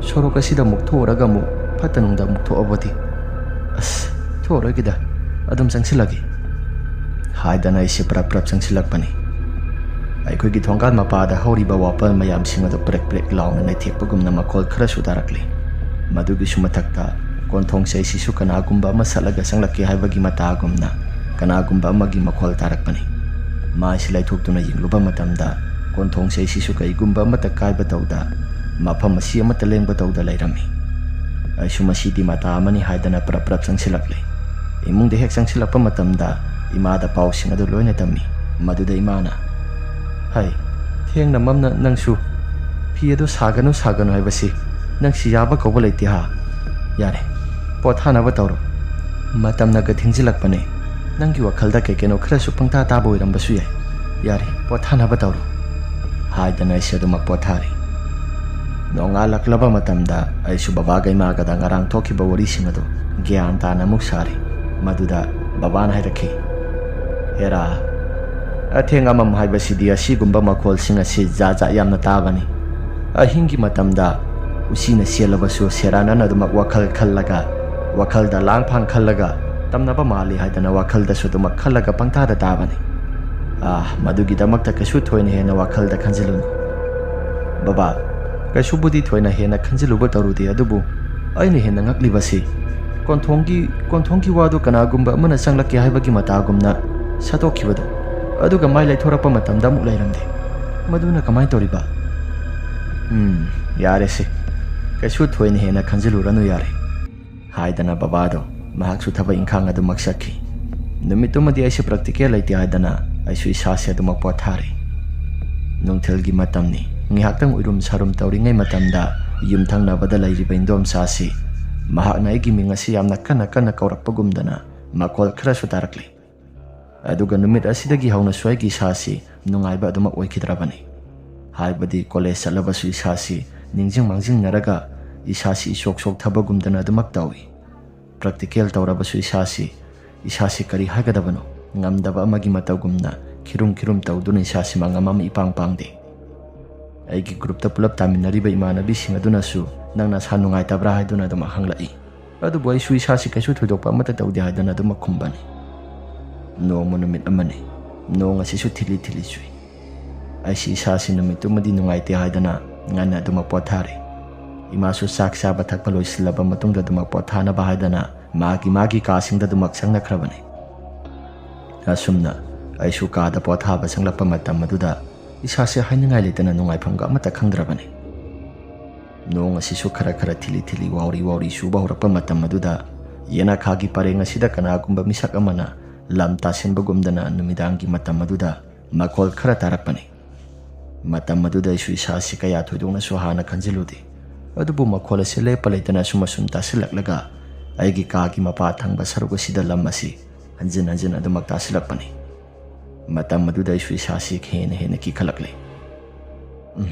ꯁꯣꯔꯣꯛ ꯑꯁꯤꯗ ꯑꯃꯨꯛ ꯊꯣꯛꯎꯔꯒ ꯑꯃꯨꯛ ꯐꯠꯇ ꯅꯨꯡꯗ ꯑꯃꯨꯛ ꯊꯣꯛꯑꯕꯗꯤ? ꯑꯁ, ꯊꯣꯛꯑꯔꯣꯏꯒꯦꯗ, ꯑꯗꯨꯝ ꯆꯪꯁꯤꯜꯂꯒꯦ꯫ ꯍꯥꯏꯗꯅ ꯑꯩꯁꯦ ꯄ꯭ꯔꯞ ꯄ꯭ꯔꯞ ꯆꯪꯁꯤꯜꯂꯛꯄꯅꯤ꯫ ꯑꯩꯈꯣꯏꯒꯤ ꯊꯣꯡꯒꯥꯜ ꯃꯄꯥꯗ ꯍꯧꯔꯤꯕ ꯋꯥꯄꯜ ꯃꯌꯥꯝꯁꯤꯡ ꯑꯗꯨ ꯄ꯭ꯔꯦꯛ ꯄ꯭ꯔꯦꯛ ꯂꯥꯎꯅ ꯅꯩꯊꯦꯛꯄꯒꯨꯝꯅ ꯃꯈꯣꯜ ꯈꯔꯁꯨ ꯇꯥꯔꯛꯂꯤ꯫ ꯃꯗꯨꯒꯤꯁꯨ ꯃꯊꯛꯇ ꯀꯣꯟꯊꯣꯡ ꯆꯩꯁꯤꯁꯨ ꯀꯅꯥꯒꯨꯝꯕ ꯑꯃ ꯁꯠꯂꯒ ꯆꯪꯂꯛꯀꯦ ꯍꯥꯏꯕꯒꯤ ꯃꯇꯥꯒꯨꯝꯅ ꯀꯅꯥꯒꯨꯝꯕ ꯑꯃꯒꯤ ꯃꯈꯣꯜ ꯇꯥꯔꯛꯄꯅꯤ꯫ ꯃꯥꯏꯁꯤ ꯂꯩꯊꯣꯛꯇꯨꯅ ꯌꯦꯡꯂꯨꯕ ꯃꯇꯝꯗ ꯀꯣꯟꯊꯣꯡ ꯆꯩꯁꯤꯁꯨ ꯀꯩꯒꯨꯝꯕ ꯑꯃꯠꯇ ꯀꯥꯏꯕ ꯇꯧꯗ, ꯃꯐꯝ ꯑꯁꯤ ꯑꯃꯠꯇ ꯂꯦꯡꯕ ꯇꯧꯗ ꯂꯩꯔꯝꯃꯤ꯫ ꯑꯩꯁꯨ ꯃꯁꯤꯗꯤ ꯃꯇꯥ ꯑꯃꯅꯤ ꯍꯥꯏꯗꯅ ꯄ꯭ꯔꯞ ꯄ꯭ꯔꯞ ꯆꯪꯁꯤꯜꯂꯛꯂꯦ꯫ ꯏꯃꯨꯡꯗ ꯍꯦꯛ ꯆꯪꯁꯤꯜꯂꯛꯄ ꯃꯇꯝꯗ ꯏꯃꯥꯗ ꯄꯥꯎꯁꯤꯡ ꯑꯗꯨ ꯂꯣꯏꯅ ꯇꯝꯃꯤ꯫ ꯃꯗꯨꯗ ꯏꯃꯥꯅ, "ꯍꯩ, ꯊꯦꯡꯅ ꯃꯝꯅ ꯅꯪꯁꯨ ꯐꯤ ꯑꯗꯨ ꯁꯥꯒꯅꯨ, ꯁꯥꯒꯅꯨ ꯍꯥꯏꯕꯁꯤ ꯅꯪꯁꯤ ꯌꯥꯕ ꯀꯧꯕ ꯂꯩꯇꯦ ꯍꯥ? ꯌꯥꯔꯦ, ꯄꯣꯊꯥꯅꯕ ꯇꯧꯔꯣ꯫ ꯃꯇꯝꯅꯒ ꯊꯦꯡꯖꯤꯜꯂꯛꯄꯅꯦ꯫ ꯅꯪꯒꯤ ꯋꯥꯈꯜꯗ ꯀꯩ ꯀꯩꯅꯣ ꯈꯔꯁꯨ ꯄꯪꯇꯥ ꯇꯥꯕ ꯑꯣꯏꯔꯝꯕꯁꯨ ꯌꯥꯏ꯫ ꯌꯥꯔꯦ, ꯄꯣꯊꯥꯅꯕ ꯇꯧꯔꯣ" ꯍꯥꯏꯗꯅ ꯑꯩꯁꯦ ꯑꯗꯨꯃꯛ ꯄꯣꯊꯥꯔꯤ꯫ ꯅꯣꯡꯉꯥꯜꯂꯛꯂꯕ ꯃꯇꯝꯗ ꯑꯩꯁꯨ ꯕꯕꯥꯒ ꯏꯃꯥꯒꯗ ꯉꯔꯥꯡ ꯊꯣꯛꯈꯤꯕ ꯋꯥꯔꯤꯁꯤꯡ ꯑꯗꯨ ꯒ꯭ꯌꯥꯟ ꯇꯥꯅ ꯑꯃꯨꯛ ꯁꯥꯔꯤ꯫ ꯃꯗꯨꯗ ꯕꯕꯥꯅ ꯍꯥꯏꯔꯛꯈꯤ, "ꯍꯦꯔꯥ, ꯑꯊꯦꯡ ꯑꯃꯝ ꯍꯥꯏꯕꯁꯤꯗꯤ ꯑꯁꯤꯒꯨꯝꯕ ꯃꯈꯣꯜꯁꯤꯡ ꯑꯁꯤ ꯖꯥꯠ ꯖꯥꯠ ꯌꯥꯝꯅ ꯇꯥꯕꯅꯤ꯫ ꯑꯍꯤꯡꯒꯤ ꯃꯇꯝꯗ ꯎꯆꯤꯅ ꯆꯦꯜꯂꯕꯁꯨ ꯁꯦꯔꯥꯟꯅꯅ ꯑꯗꯨꯃꯛ ꯋꯥꯈꯜ ꯈꯜꯂꯒ, ꯋꯥꯈꯜꯗ ꯂꯥꯡꯐꯥꯡ ꯈꯜꯂꯒ ꯇꯝꯅꯕ ꯃꯥꯜꯂꯤ ꯍꯥꯏꯗꯅ ꯋꯥꯈꯜꯗꯁꯨ ꯑꯗꯨꯃꯛ ꯈꯜꯂꯒ ꯄꯪꯇꯥꯗ ꯇꯥꯕꯅꯤ꯫ ꯑꯥ, ꯃꯗꯨꯒꯤꯗꯃꯛꯇ ꯀꯩꯁꯨ ꯊꯣꯏꯅ ꯍꯦꯟꯅ ꯋꯥꯈꯜꯗ ꯈꯟꯖꯤꯜꯂꯨꯅꯨ꯫ ꯕꯕꯥ, ꯀꯩꯁꯨꯕꯨꯗꯤ ꯊꯣꯏꯅ ꯍꯦꯟꯅ ꯈꯟꯖꯤꯜꯂꯨꯕ ꯇꯧꯔꯨꯗꯦ, ꯑꯗꯨꯕꯨ ꯑꯩꯅ ꯍꯦꯟꯅ ꯉꯛꯂꯤꯕꯁꯤ ꯀꯣꯟꯊꯣꯡꯒꯤ, ꯀꯣꯟꯊꯣꯡꯒꯤ ꯋꯥꯗꯨ ꯀꯅꯥꯒꯨꯝꯕ ꯑꯃꯅ ꯆꯪꯂꯛꯀꯦ ꯍꯥꯏꯕꯒꯤ ꯃꯇꯥꯒꯨꯝꯅ ꯁꯠꯇꯣꯛꯈꯤꯕꯗꯨ, ꯑꯗꯨꯒ ꯃꯥꯏ ꯂꯩꯊꯣꯔꯛꯄ ꯃꯇꯝꯗ ꯑꯃꯨꯛ ꯂꯩꯔꯝꯗꯦ꯫ ꯃꯗꯨꯅ ꯀꯃꯥꯏꯅ ꯇꯧꯔꯤꯕ?" "ꯎꯝ, ꯌꯥꯔꯦꯁꯦ, ꯀꯩꯁꯨ ꯊꯣꯏꯅ ꯍꯦꯟꯅ ꯈꯟꯖꯤꯜꯂꯨꯔꯅꯨ, ꯌꯥꯔꯦ," ꯍꯥꯏꯗꯅ ꯕꯕꯥꯗꯣ ꯃꯍꯥꯛꯁꯨ ꯊꯕꯛ ꯏꯪꯈꯥꯡ ꯑꯗꯨꯃꯛ ꯆꯠꯈꯤ꯫ ꯅꯨꯃꯤꯠꯇꯨꯃꯗꯤ ꯑꯩꯁꯨ ꯄ꯭ꯔꯦꯛꯇꯤꯀꯦꯜ ꯂꯩꯇꯦ ꯍꯥꯏꯗꯅ ꯑꯩꯁꯨ ꯏꯁꯥꯁꯦ ꯑꯗꯨꯃꯛ ꯄꯣꯊꯥꯔꯦ꯫ ꯅꯨꯡꯊꯤꯜꯒꯤ ꯃꯇꯝꯅꯤ꯫ ꯉꯥꯏꯍꯥꯛꯇꯪ ꯎꯏꯔꯨꯝ ꯁꯥꯔꯨꯝ ꯇꯧꯔꯤꯉꯩ ꯃꯇꯝꯗ ꯌꯨꯝꯊꯪꯅꯕꯗ ꯂꯩꯔꯤꯕ ꯏꯟꯗꯣꯝꯆꯥꯁꯤ ꯃꯍꯥꯛꯅ ꯑꯩꯒꯤ ꯃꯤꯡ ꯑꯁꯤ ꯌꯥꯝꯅ ꯀꯟꯅ ꯀꯟꯅ ꯀꯧꯔꯛꯄꯒꯨꯝꯗꯅ ꯃꯈꯣꯜ ꯈꯔꯁꯨ ꯇꯥꯔꯛꯂꯤ꯫ ꯑꯗꯨꯒ ꯅꯨꯃꯤꯠ ꯑꯁꯤꯗꯒꯤ ꯍꯧꯅꯁꯨ ꯑꯩꯒꯤ ꯏꯁꯥꯁꯤ ꯅꯨꯡꯉꯥꯏꯕ ꯑꯗꯨꯃꯛ ꯑꯣꯏꯈꯤꯗ꯭ꯔꯕꯅꯤ꯫ ꯍꯥꯏꯕꯗꯤ ꯀꯣꯂꯦꯖ ꯆꯠꯂꯕꯁꯨ ꯏꯁꯥꯁꯤ ꯅꯤꯡꯁꯤꯡ ꯃꯥꯡꯖꯤꯡꯅꯔꯒ ꯏꯁꯥꯁꯤ ꯏꯁꯣꯛ ꯁꯣꯛꯊꯕꯒꯨꯝꯗꯅ ꯑꯗꯨꯃꯛ ꯇꯧꯏ꯫ ꯄ꯭ꯔꯦꯛꯇꯤꯀꯦꯜ ꯇꯧꯔꯕꯁꯨ ꯏꯁꯥꯁꯤ, ꯏꯁꯥꯁꯤ ꯀꯔꯤ ꯍꯥꯏꯒꯗꯕꯅꯣ? ꯉꯝꯗꯕ ꯑꯃꯒꯤ ꯃꯇꯧꯒꯨꯝꯅ ꯈꯤꯔꯨꯝ ꯈꯤꯔꯨꯝ ꯇꯧꯗꯨꯅ ꯏꯁꯥꯁꯤ ꯃꯉꯝ ꯑꯃ ꯏꯄꯥꯡ ꯄꯥꯡꯗꯦ꯫ ꯑꯩꯒꯤ ꯒ꯭ꯔꯨꯞꯇ ꯄꯨꯂꯞ ꯇꯥꯃꯤꯟꯅꯔꯤꯕ ꯏꯃꯥꯟꯅꯕꯤꯁꯤꯡ ꯑꯗꯨꯅꯁꯨ "ꯅꯪ ꯅꯁꯥ ꯅꯨꯡꯉꯥꯏꯇꯕ꯭ꯔꯥ?" ꯍꯥꯏꯗꯨꯅ ꯑꯗꯨꯃꯛ ꯍꯪꯂꯛꯏ꯫ ꯑꯗꯨꯕꯨ ꯑꯩꯁꯨ ꯏꯁꯥꯁꯤ ꯀꯩꯁꯨ ꯊꯣꯏꯗꯣꯛꯄ ꯑꯃꯠꯇ ꯇꯧꯗꯦ ꯍꯥꯏꯗꯨꯅ ꯑꯗꯨꯃꯛ ꯈꯨꯝꯕꯅꯤ꯫ ꯅꯣꯡꯃ ꯅꯨꯃꯤꯠ ꯑꯃꯅꯤ꯫ ꯅꯣꯡ ꯑꯁꯤꯁꯨ ꯊꯤꯂꯤ ꯊꯤꯂꯤ ꯆꯨꯏ꯫ ꯑꯩꯁꯤ ꯏꯁꯥꯁꯤ ꯅꯨꯃꯤꯠꯇꯨꯃꯗꯤ ꯅꯨꯡꯉꯥꯏꯇꯦ ꯍꯥꯏꯗꯅ ꯉꯟꯅ ꯑꯗꯨꯃꯛ ꯄꯣꯊꯥꯔꯦ꯫ ꯏꯃꯥꯁꯨ ꯆꯥꯛ ꯆꯥꯕ ꯊꯛꯄ ꯂꯣꯏꯁꯤꯜꯂꯕ ꯃꯇꯨꯡꯗ ꯑꯗꯨꯃꯛ ꯄꯣꯊꯥꯅꯕ ꯍꯥꯏꯗꯅ ꯃꯥꯒꯤ ꯃꯥꯒꯤ ꯀꯥꯁꯤꯡꯗ ꯑꯗꯨꯃꯛ ꯆꯪꯅꯈ꯭ꯔꯕꯅꯤ꯫ ꯑꯁꯨꯝꯅ ꯑꯩꯁꯨ ꯀꯥꯗ ꯄꯣꯊꯥꯕ ꯆꯪꯂꯛꯄ ꯃꯇꯝ ꯑꯗꯨꯗ ꯏꯁꯥꯁꯦ ꯍꯥꯏꯅꯤꯡꯉꯥꯏ ꯂꯩꯇꯅ ꯅꯨꯡꯉꯥꯏꯐꯝꯒ ꯑꯃꯠꯇ ꯈꯪꯗ꯭ꯔꯕꯅꯤ꯫ ꯅꯣꯡ ꯑꯁꯤꯁꯨ ꯈꯔ ꯈꯔ ꯊꯤꯂꯤ ꯊꯤꯂꯤ ꯋꯥꯎꯔꯤ ꯋꯥꯎꯔꯤ ꯆꯨꯕ ꯍꯧꯔꯛꯄ ꯃꯇꯝ ꯑꯗꯨꯗ ꯌꯦꯅꯈꯥꯒꯤ ꯄꯔꯦꯡ ꯑꯁꯤꯗ ꯀꯅꯥꯒꯨꯝꯕ ꯃꯤꯁꯛ ꯑꯃꯅ ꯂꯝ ꯇꯥꯁꯤꯟꯕꯒꯨꯝꯗꯅ ꯅꯨꯃꯤꯗꯥꯡꯒꯤ ꯃꯇꯝ ꯑꯗꯨꯗ ꯃꯈꯣꯜ ꯈꯔ ꯇꯥꯔꯛꯄꯅꯤ꯫ ꯃꯇꯝ ꯑꯗꯨꯗ ꯑꯩꯁꯨ ꯏꯁꯥꯁꯤ ꯀꯌꯥ ꯊꯣꯏꯗꯣꯛꯅꯁꯨ ꯍꯥꯟꯅ ꯈꯟꯖꯤꯜꯂꯨꯗꯦ꯫ ꯑꯗꯨꯕꯨ ꯃꯈꯣꯜ ꯑꯁꯤ ꯂꯦꯞꯄ ꯂꯩꯇꯅ ꯑꯁꯨꯝ ꯑꯁꯨꯝ ꯇꯥꯁꯤꯜꯂꯛꯂꯒ ꯑꯩꯒꯤ ꯀꯥꯒꯤ ꯃꯄꯥ ꯊꯪꯕ ꯁꯔꯨꯛ ꯑꯁꯤꯗ ꯂꯝ ꯑꯁꯤ ꯍꯟꯖꯤꯟ ꯍꯟꯖꯤꯟ ꯑꯗꯨꯃꯛ ꯇꯥꯁꯤꯜꯂꯛꯄꯅꯤ꯫ ꯃꯇꯝ ꯑꯗꯨꯗ ꯑꯩꯁꯨ ꯏꯁꯥꯁꯤ ꯍꯦꯟꯅ ꯍꯦꯟꯅ ꯀꯤꯈꯠꯂꯛꯂꯦ꯫ ꯎꯝ꯫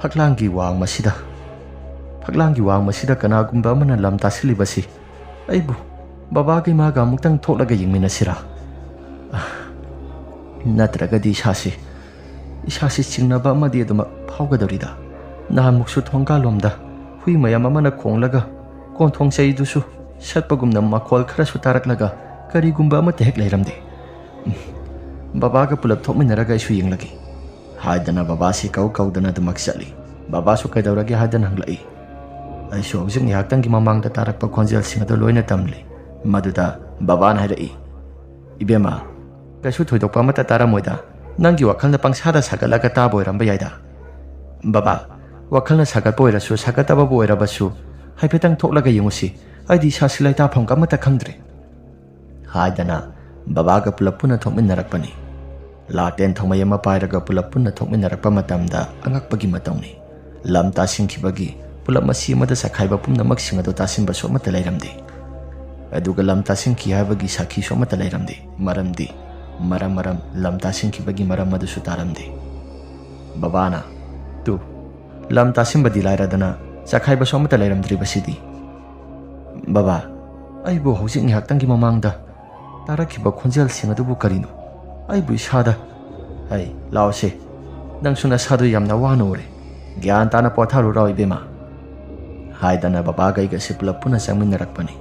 ꯐꯛꯂꯥꯡꯒꯤ ꯋꯥꯡꯃꯁꯤꯗ, ꯐꯛꯂꯥꯡꯒꯤ ꯋꯥꯡꯃꯁꯤꯗ ꯀꯅꯥꯒꯨꯝꯕ ꯑꯃꯅ ꯂꯝ ꯇꯥꯁꯤꯜꯂꯤꯕꯁꯤ ꯑꯩꯕꯨ ꯕꯕꯥꯒ ꯏꯃꯥꯒ ꯑꯃꯨꯛꯇꯪ ꯊꯣꯛꯂꯒ ꯌꯦꯡꯃꯤꯟꯅꯁꯤꯔꯥ? ꯑꯥ, ꯅꯠꯇ꯭ꯔꯒꯗꯤ ꯏꯁꯥꯁꯤ, ꯏꯁꯥꯁꯤ ꯆꯤꯡꯅꯕ ꯑꯃꯗꯤ ꯑꯗꯨꯃꯛ ꯐꯥꯎꯒꯗꯧꯔꯤꯗ꯫ ꯅꯍꯥꯟꯃꯨꯛꯁꯨ ꯊꯣꯡꯒꯥꯜꯂꯣꯝꯗ ꯍꯨꯏ ꯃꯌꯥꯝ ꯑꯃꯅ ꯈꯣꯡꯂꯒ ꯀꯣꯟꯊꯣꯡ ꯆꯩꯗꯨꯁꯨ ꯁꯠꯄꯒꯨꯝꯅ ꯃꯈꯣꯜ ꯈꯔꯁꯨ ꯇꯥꯔꯛꯂꯒ ꯀꯔꯤꯒꯨꯝꯕ ꯑꯃꯠꯇ ꯍꯦꯛ ꯂꯩꯔꯝꯗꯦ꯫ ꯎꯝ, ꯕꯕꯥꯒ ꯄꯨꯂꯞ ꯊꯣꯛꯃꯤꯟꯅꯔꯒ ꯑꯩꯁꯨ ꯌꯦꯡꯂꯒꯦ꯫ ꯍꯥꯏꯗꯅ ꯕꯕꯥꯁꯤ ꯀꯧ ꯀꯧꯗꯅ ꯑꯗꯨꯃꯛ ꯆꯠꯂꯤ꯫ ꯕꯕꯥꯁꯨ ꯀꯩꯗꯧꯔꯒꯦ ꯍꯥꯏꯗꯅ ꯍꯪꯂꯛꯏ꯫ ꯑꯩꯁꯨ ꯍꯧꯖꯤꯛ ꯉꯥꯏꯍꯥꯛꯇꯪꯒꯤ ꯃꯃꯥꯡꯗ ꯇꯥꯔꯛꯄ ꯈꯣꯟꯖꯦꯜꯁꯤꯡ ꯑꯗꯨ ꯂꯣꯏꯅ ꯇꯝꯂꯤ꯫ ꯃꯗꯨꯗ ꯕꯕꯥꯅ ꯍꯥꯏꯔꯛꯏ, "ꯏꯕꯦꯝꯃ, ꯀꯩꯁꯨ ꯊꯣꯏꯗꯣꯛꯄ ꯑꯃꯠꯇ ꯇꯥꯔꯝꯃꯣꯏꯗ꯫ ꯅꯪꯒꯤ ꯋꯥꯈꯜꯅ ꯄꯪꯁꯥꯗ ꯁꯥꯒꯠꯂꯒ ꯇꯥꯕ ꯑꯣꯏꯔꯝꯕ ꯌꯥꯏꯗ꯫ ꯕꯕꯥ, ꯋꯥꯈꯜꯅ ꯁꯥꯒꯠꯄ ꯑꯣꯏꯔꯁꯨ ꯁꯥꯒꯠꯇꯕꯕꯨ ꯑꯣꯏꯔꯕꯁꯨ ꯍꯥꯏꯐꯦꯠꯇꯪ ꯊꯣꯛꯂꯒ ꯌꯦꯡꯉꯨꯁꯤ꯫ ꯑꯩꯗꯤ ꯏꯁꯥꯁꯤ ꯂꯩꯇꯥꯐꯝꯒ ꯑꯃꯠꯇ ꯈꯪꯗ꯭ꯔꯦ" ꯍꯥꯏꯗꯅ ꯕꯕꯥꯒ ꯄꯨꯂꯞ ꯄꯨꯟꯅ ꯊꯣꯛꯃꯤꯟꯅꯔꯛꯄꯅꯤ꯫ ꯂꯥꯇꯦꯟ ꯊꯧꯃꯩ ꯑꯃ ꯄꯥꯏꯔꯒ ꯄꯨꯂꯞ ꯄꯨꯟꯅ ꯊꯣꯛꯃꯤꯟꯅꯔꯛꯄ ꯃꯇꯝꯗ ꯑꯉꯛꯄꯒꯤ ꯃꯇꯧꯅꯤ꯫ ꯂꯝ ꯇꯥꯁꯤꯟꯈꯤꯕꯒꯤ ꯄꯨꯂꯞ ꯃꯁꯤ ꯑꯃꯗ ꯆꯈꯥꯏꯕ ꯄꯨꯝꯅꯃꯛꯁꯤꯡ ꯑꯗꯨ ꯇꯥꯁꯤꯟꯕꯁꯨ ꯑꯃꯠꯇ ꯂꯩꯔꯝꯗꯦ꯫ ꯑꯗꯨꯒ ꯂꯝ ꯇꯥꯁꯤꯟꯈꯤ ꯍꯥꯏꯕꯒꯤ ꯁꯥꯈꯤꯁꯨ ꯑꯃꯠꯇ ꯂꯩꯔꯝꯗꯦ꯫ ꯃꯔꯝꯗꯤ, ꯃꯔꯝ, ꯃꯔꯝ, ꯂꯝ ꯇꯥꯁꯤꯟꯈꯤꯕꯒꯤ ꯃꯔꯝ ꯑꯗꯨꯁꯨ ꯇꯥꯔꯝꯗꯦ꯫ ꯕꯕꯥꯅ, "ꯇꯨ, ꯂꯝ ꯇꯥꯁꯤꯟꯕꯗꯤ ꯂꯥꯏꯔꯗꯅ ꯆꯈꯥꯏꯕꯁꯨ ꯑꯃꯠꯇ ꯂꯩꯔꯝꯗ꯭ꯔꯤꯕꯁꯤꯗꯤ꯫" "ꯕꯕꯥ, ꯑꯩꯕꯨ ꯍꯧꯖꯤꯛ ꯉꯥꯏꯍꯥꯛꯇꯪꯒꯤ ꯃꯃꯥꯡꯗ ꯇꯥꯔꯛꯈꯤꯕ ꯈꯣꯟꯖꯦꯜꯁꯤꯡ ꯑꯗꯨꯕꯨ ꯀꯔꯤꯅꯣ? ꯑꯩꯕꯨ ꯏꯁꯥꯗ"꯫ "ꯍꯩ, ꯂꯥꯎꯁꯦ꯫ ꯅꯪꯁꯨ ꯅꯁꯥꯗꯨ ꯌꯥꯝꯅ ꯋꯥꯅ ꯎꯔꯦ꯫ ꯒ꯭ꯌꯥꯟ ꯇꯥꯅ ꯄꯣꯊꯥꯔꯨꯔꯣ, ꯏꯕꯦꯝꯃ" ꯍꯥꯏꯗꯅ ꯕꯕꯥꯒ ꯑꯩꯒꯁꯤ ꯄꯨꯂꯞ ꯄꯨꯟꯅ ꯆꯪꯃꯤꯟꯅꯔꯛꯄꯅꯤ꯫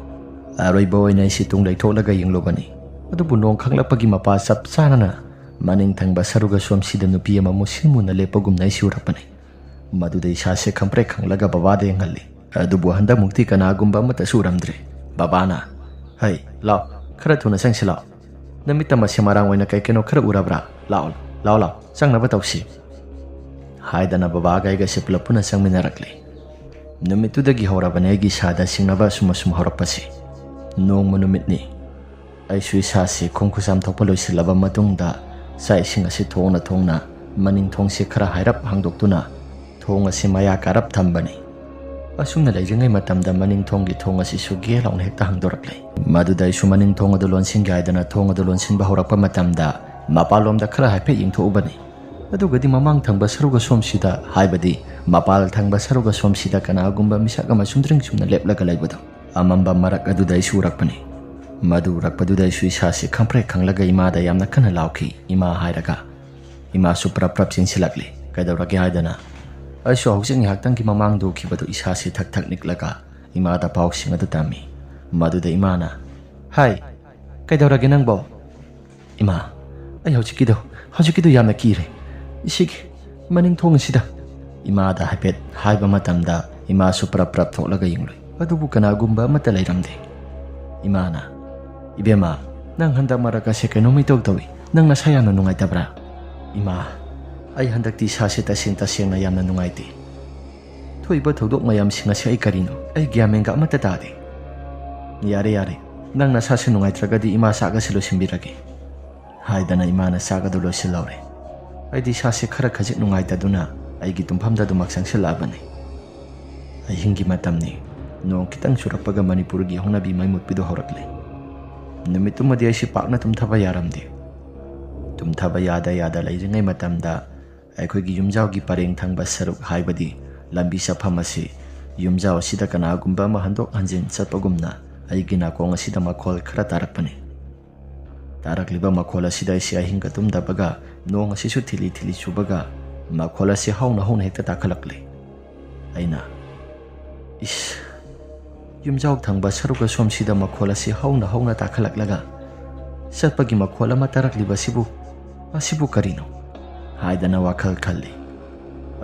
ꯑꯔꯣꯏꯕ ꯑꯣꯏꯅ ꯑꯩꯁꯤ ꯇꯨꯡ ꯂꯩꯊꯣꯛꯂꯒ ꯌꯦꯡꯂꯨꯕꯅꯤ꯫ ꯑꯗꯨꯕꯨ ꯅꯣꯡ ꯈꯪꯂꯛꯄꯒꯤ ꯃꯄꯥ ꯆꯞ ꯆꯥꯅꯅ ꯃꯅꯤꯡ ꯊꯪꯕ ꯁꯔꯨꯛ ꯑꯁꯣꯝꯁꯤꯗ ꯅꯨꯄꯤ ꯑꯃ ꯃꯨꯁꯤꯟ ꯃꯨꯅ ꯂꯦꯞꯄꯒꯨꯝꯅ ꯑꯩꯁꯤ ꯎꯔꯛꯄꯅꯤ꯫ ꯃꯗꯨꯗ ꯏꯁꯥꯁꯦ ꯈꯪꯄ꯭ꯔꯦꯛ ꯈꯪꯂꯒ ꯕꯕꯥꯗ ꯌꯦꯡꯍꯜꯂꯤ꯫ ꯑꯗꯨꯕꯨ ꯍꯟꯗꯛꯃꯨꯛꯇꯤ ꯀꯅꯥꯒꯨꯝꯕ ꯑꯃꯠꯇꯁꯨ ꯎꯔꯝꯗ꯭ꯔꯦ꯫ ꯕꯕꯥꯅ, "ꯍꯩ, ꯂꯥꯎ, ꯈꯔ ꯊꯨꯅ ꯆꯪꯁꯤ ꯂꯥꯎ꯫ ꯅꯃꯤꯠꯇ ꯃꯁꯦ ꯃꯔꯥꯡ ꯑꯣꯏꯅ ꯀꯩ ꯀꯩꯅꯣ ꯈꯔ ꯎꯔꯕ꯭ꯔꯥ? ꯂꯥꯎ, ꯂꯥꯎ, ꯂꯥꯎ, ꯆꯪꯅꯕ ꯇꯧꯁꯤ" ꯍꯥꯏꯗꯅ ꯕꯕꯥꯒ ꯑꯩꯒꯁꯦ ꯄꯨꯂꯞ ꯄꯨꯟꯅ ꯆꯪꯃꯤꯟꯅꯔꯛꯂꯤ꯫ ꯅꯨꯃꯤꯠꯇꯨꯗꯒꯤ ꯍꯧꯔꯕꯅꯦ ꯑꯩꯒꯤ ꯏꯁꯥꯗ ꯁꯤꯡꯅꯕ ꯑꯁꯨꯝ ꯑꯁꯨꯝ ꯍꯧꯔꯛꯄꯁꯤ꯫ ꯅꯣꯡꯃ ꯅꯨꯃꯤꯠꯅꯤ꯫ ꯑꯩꯁꯨ ꯏꯁꯥꯁꯤ ꯈꯣꯡ ꯈꯨꯠ ꯆꯥꯝꯊꯣꯛꯄ ꯂꯣꯏꯁꯤꯜꯂꯕ ꯃꯇꯨꯡꯗ ꯆꯥꯛ ꯏꯁꯤꯡ ꯑꯁꯤ ꯊꯣꯡꯅ ꯊꯣꯡꯅ ꯃꯅꯤꯡ ꯊꯣꯡꯁꯤ ꯈꯔ ꯍꯥꯏꯔꯞ ꯍꯥꯡꯗꯣꯛꯇꯨꯅ ꯊꯣꯡ ꯑꯁꯤ ꯃꯌꯥ ꯀꯥꯔꯞ ꯊꯝꯕꯅꯤ꯫ ꯑꯁꯨꯝꯅ ꯂꯩꯔꯤꯉꯩ ꯃꯇꯝꯗ ꯃꯅꯤꯡ ꯊꯣꯡꯒꯤ ꯊꯣꯡ ꯑꯁꯤꯁꯨ ꯒꯦ ꯂꯥꯎꯅ ꯍꯦꯛꯇ ꯍꯥꯡꯗꯣꯔꯛꯂꯦ꯫ ꯃꯗꯨꯗ ꯑꯩꯁꯨ ꯃꯅꯤꯡ ꯊꯣꯡ ꯑꯗꯨ ꯂꯣꯟꯁꯤꯟꯒꯦ ꯍꯥꯏꯗꯅ ꯊꯣꯡ ꯑꯗꯨ ꯂꯣꯟꯁꯤꯟꯕ ꯍꯧꯔꯛꯄ ꯃꯇꯝꯗ ꯃꯄꯥꯟꯂꯣꯝꯗ ꯈꯔ ꯍꯥꯏꯐꯦꯠ ꯌꯦꯡꯊꯣꯛꯎꯕꯅꯤ꯫ ꯑꯗꯨꯒꯗꯤ ꯃꯃꯥꯡ ꯊꯪꯕ ꯁꯔꯨꯛ ꯑꯁꯣꯝꯁꯤꯗ, ꯍꯥꯏꯕꯗꯤ ꯃꯄꯥꯜ ꯊꯪꯕ ꯁꯔꯨꯛ ꯑꯁꯣꯝꯁꯤꯗ ꯀꯅꯥꯒꯨꯝꯕ ꯃꯤꯁꯛ ꯑꯃ ꯁꯨꯝꯗ꯭ꯔꯤꯡ ꯁꯨꯝꯅ ꯂꯦꯞꯂꯒ ꯂꯩꯕꯗꯣ, ꯑꯃꯝꯕ ꯃꯔꯛ ꯑꯗꯨꯗ ꯑꯩꯁꯨ ꯎꯔꯛꯄꯅꯤ꯫ ꯃꯗꯨ ꯎꯔꯛꯄꯗꯨꯗ ꯑꯩꯁꯨ ꯏꯁꯥꯁꯤ ꯈꯪꯄ꯭ꯔꯦꯛ ꯈꯪꯂꯒ ꯏꯃꯥꯗ ꯌꯥꯝꯅ ꯀꯟꯅ ꯂꯥꯎꯈꯤ, "ꯏꯃꯥ" ꯍꯥꯏꯔꯒ꯫ ꯏꯃꯥꯁꯨ ꯄ꯭ꯔꯞ ꯄ꯭ꯔꯞ ꯆꯦꯟꯁꯤꯜꯂꯛꯂꯤ꯫ "ꯀꯩꯗꯧꯔꯒꯦ?" ꯍꯥꯏꯗꯅ꯫ ꯑꯩꯁꯨ ꯍꯧꯖꯤꯛ ꯉꯥꯏꯍꯥꯛꯇꯪꯒꯤ ꯃꯃꯥꯡꯗ ꯎꯈꯤꯕꯗꯨ ꯏꯁꯥꯁꯤ ꯊꯛ ꯊꯛ ꯅꯤꯛꯂꯒ ꯏꯃꯥꯗ ꯄꯥꯎꯁꯤꯡ ꯑꯗꯨ ꯇꯝꯃꯤ꯫ ꯃꯗꯨꯗ ꯏꯃꯥꯅ, "ꯍꯥꯏ, ꯀꯩꯗꯧꯔꯒꯦ ꯅꯪꯕꯣ?" "ꯏꯃꯥ, ꯑꯩ ꯍꯧꯖꯤꯛꯀꯤꯗꯣ, ꯍꯧꯖꯤꯛꯀꯤꯗꯣ ꯌꯥꯝꯅ ꯀꯤꯔꯦ꯫ ꯏꯁꯤꯒꯤ ꯃꯅꯤꯡ ꯊꯣꯡ ꯑꯁꯤꯗ꯫" ꯏꯃꯥꯗ ꯍꯥꯏꯐꯦꯠ ꯍꯥꯏꯕ ꯃꯇꯝꯗ ꯏꯃꯥꯁꯨ ꯄ꯭ꯔꯞ ꯄ꯭ꯔꯞ ꯊꯣꯛꯂꯒ ꯌꯦꯡꯂꯨꯏ꯫ ꯑꯗꯨꯕꯨ ꯀꯅꯥꯒꯨꯝꯕ ꯑꯃꯠꯇ ꯂꯩꯔꯝꯗꯦ꯫ ꯏꯃꯥꯅ, "ꯏꯕꯦꯝꯃ, ꯅꯪ ꯍꯟꯗꯛ ꯃꯔꯛ ꯑꯁꯦ ꯀꯩꯅꯣꯝ ꯏꯇꯧ ꯇꯧꯏ꯫ ꯅꯪ ꯅꯁꯥ ꯌꯥꯝꯅ ꯅꯨꯡꯉꯥꯏꯇꯕ꯭ꯔꯥ?" "ꯏꯃꯥ, ꯑꯩ ꯍꯟꯗꯛꯇꯤ ꯏꯁꯥꯁꯦ ꯇꯁꯦꯡ ꯇꯁꯦꯡꯅ ꯌꯥꯝꯅ ꯅꯨꯡꯉꯥꯏꯇꯦ꯫ ꯊꯣꯛꯏꯕ ꯊꯧꯗꯣꯛ ꯃꯌꯥꯝꯁꯤꯡ ꯑꯁꯤ ꯑꯩ ꯀꯔꯤꯅꯣ? ꯑꯩ ꯒ꯭ꯌꯥꯟ ꯃꯦꯟꯒ ꯑꯃꯠꯇ ꯇꯥꯗꯦ꯫" "ꯌꯥꯔꯦ, ꯌꯥꯔꯦ꯫ ꯅꯪ ꯅꯁꯥꯁꯦ ꯅꯨꯡꯉꯥꯏꯇ꯭ꯔꯒꯗꯤ ꯏꯃꯥ ꯆꯥꯛ ꯑꯁꯤ ꯂꯣꯏꯁꯤꯟꯕꯤꯔꯒꯦ꯫" ꯍꯥꯏꯗꯅ ꯏꯃꯥꯅ ꯆꯥꯛ ꯑꯗꯨ ꯂꯣꯏꯁꯤꯜꯍꯧꯔꯦ꯫ ꯑꯩꯗꯤ ꯏꯁꯥꯁꯦ ꯈꯔ ꯈꯖꯤꯛ ꯅꯨꯡꯉꯥꯏꯇꯗꯨꯅ ꯑꯩꯒꯤ ꯇꯨꯝꯐꯝꯗ ꯑꯗꯨꯃꯛ ꯆꯪꯁꯤꯜꯂꯛꯑꯕꯅꯤ꯫ ꯑꯍꯤꯡꯒꯤ ꯃꯇꯝꯅꯤ꯫ ꯅꯣꯡ ꯈꯤꯇꯪ ꯆꯨꯔꯛꯄꯒ ꯃꯅꯤꯄꯨꯔꯒꯤ ꯍꯧꯅꯕꯤ ꯃꯩ ꯃꯨꯠꯄꯤꯗꯨ ꯍꯧꯔꯛꯂꯦ꯫ ꯅꯨꯃꯤꯠꯇꯨꯃꯗꯤ ꯑꯩꯁꯤ ꯄꯥꯛꯅ ꯇꯨꯝꯊꯕ ꯌꯥꯔꯝꯗꯦ꯫ ꯇꯨꯝꯊꯕ ꯌꯥꯗ ꯌꯥꯗ ꯂꯩꯔꯤꯉꯩ ꯃꯇꯝꯗ ꯑꯩꯈꯣꯏꯒꯤ ꯌꯨꯝꯖꯥꯎꯒꯤ ꯄꯔꯦꯡ ꯊꯪꯕ ꯁꯔꯨꯛ, ꯍꯥꯏꯕꯗꯤ ꯂꯝꯕꯤ ꯆꯠꯐꯝ ꯑꯁꯤ ꯌꯨꯝꯖꯥꯎ ꯑꯁꯤꯗ ꯀꯅꯥꯒꯨꯝꯕ ꯑꯃ ꯍꯟꯗꯣꯛ ꯍꯟꯖꯤꯟ ꯆꯠꯄꯒꯨꯝꯅ ꯑꯩꯒꯤ ꯅꯥꯀꯣꯡ ꯑꯁꯤꯗ ꯃꯈꯣꯜ ꯈꯔ ꯇꯥꯔꯛꯄꯅꯤ꯫ ꯇꯥꯔꯛꯂꯤꯕ ꯃꯈꯣꯜ ꯑꯁꯤꯗ ꯑꯩꯁꯤ ꯑꯍꯤꯡꯒ ꯇꯨꯝꯗꯕꯒ ꯅꯣꯡ ꯑꯁꯤꯁꯨ ꯊꯤꯂꯤ ꯊꯤꯂꯤ ꯆꯨꯕꯒ ꯃꯈꯣꯜ ꯑꯁꯤ ꯍꯧꯅ ꯍꯧꯅ ꯍꯦꯛꯇ ꯇꯥꯈꯠꯂꯛꯂꯦ꯫ ꯑꯩꯅ, "ꯏꯁ, ꯌꯨꯝꯖꯥꯎ ꯊꯪꯕ ꯁꯔꯨꯛ ꯑꯁꯣꯝꯁꯤꯗ ꯃꯈꯣꯜ ꯑꯁꯤ ꯍꯧꯅ ꯍꯧꯅ ꯇꯥꯈꯠꯂꯛꯂꯒ ꯆꯠꯄꯒꯤ ꯃꯈꯣꯜ ꯑꯃ ꯇꯥꯔꯛꯂꯤꯕꯁꯤꯕꯨ, ꯑꯁꯤꯕꯨ ꯀꯔꯤꯅꯣ?" ꯍꯥꯏꯗꯅ ꯋꯥꯈꯜ ꯈꯜꯂꯤ꯫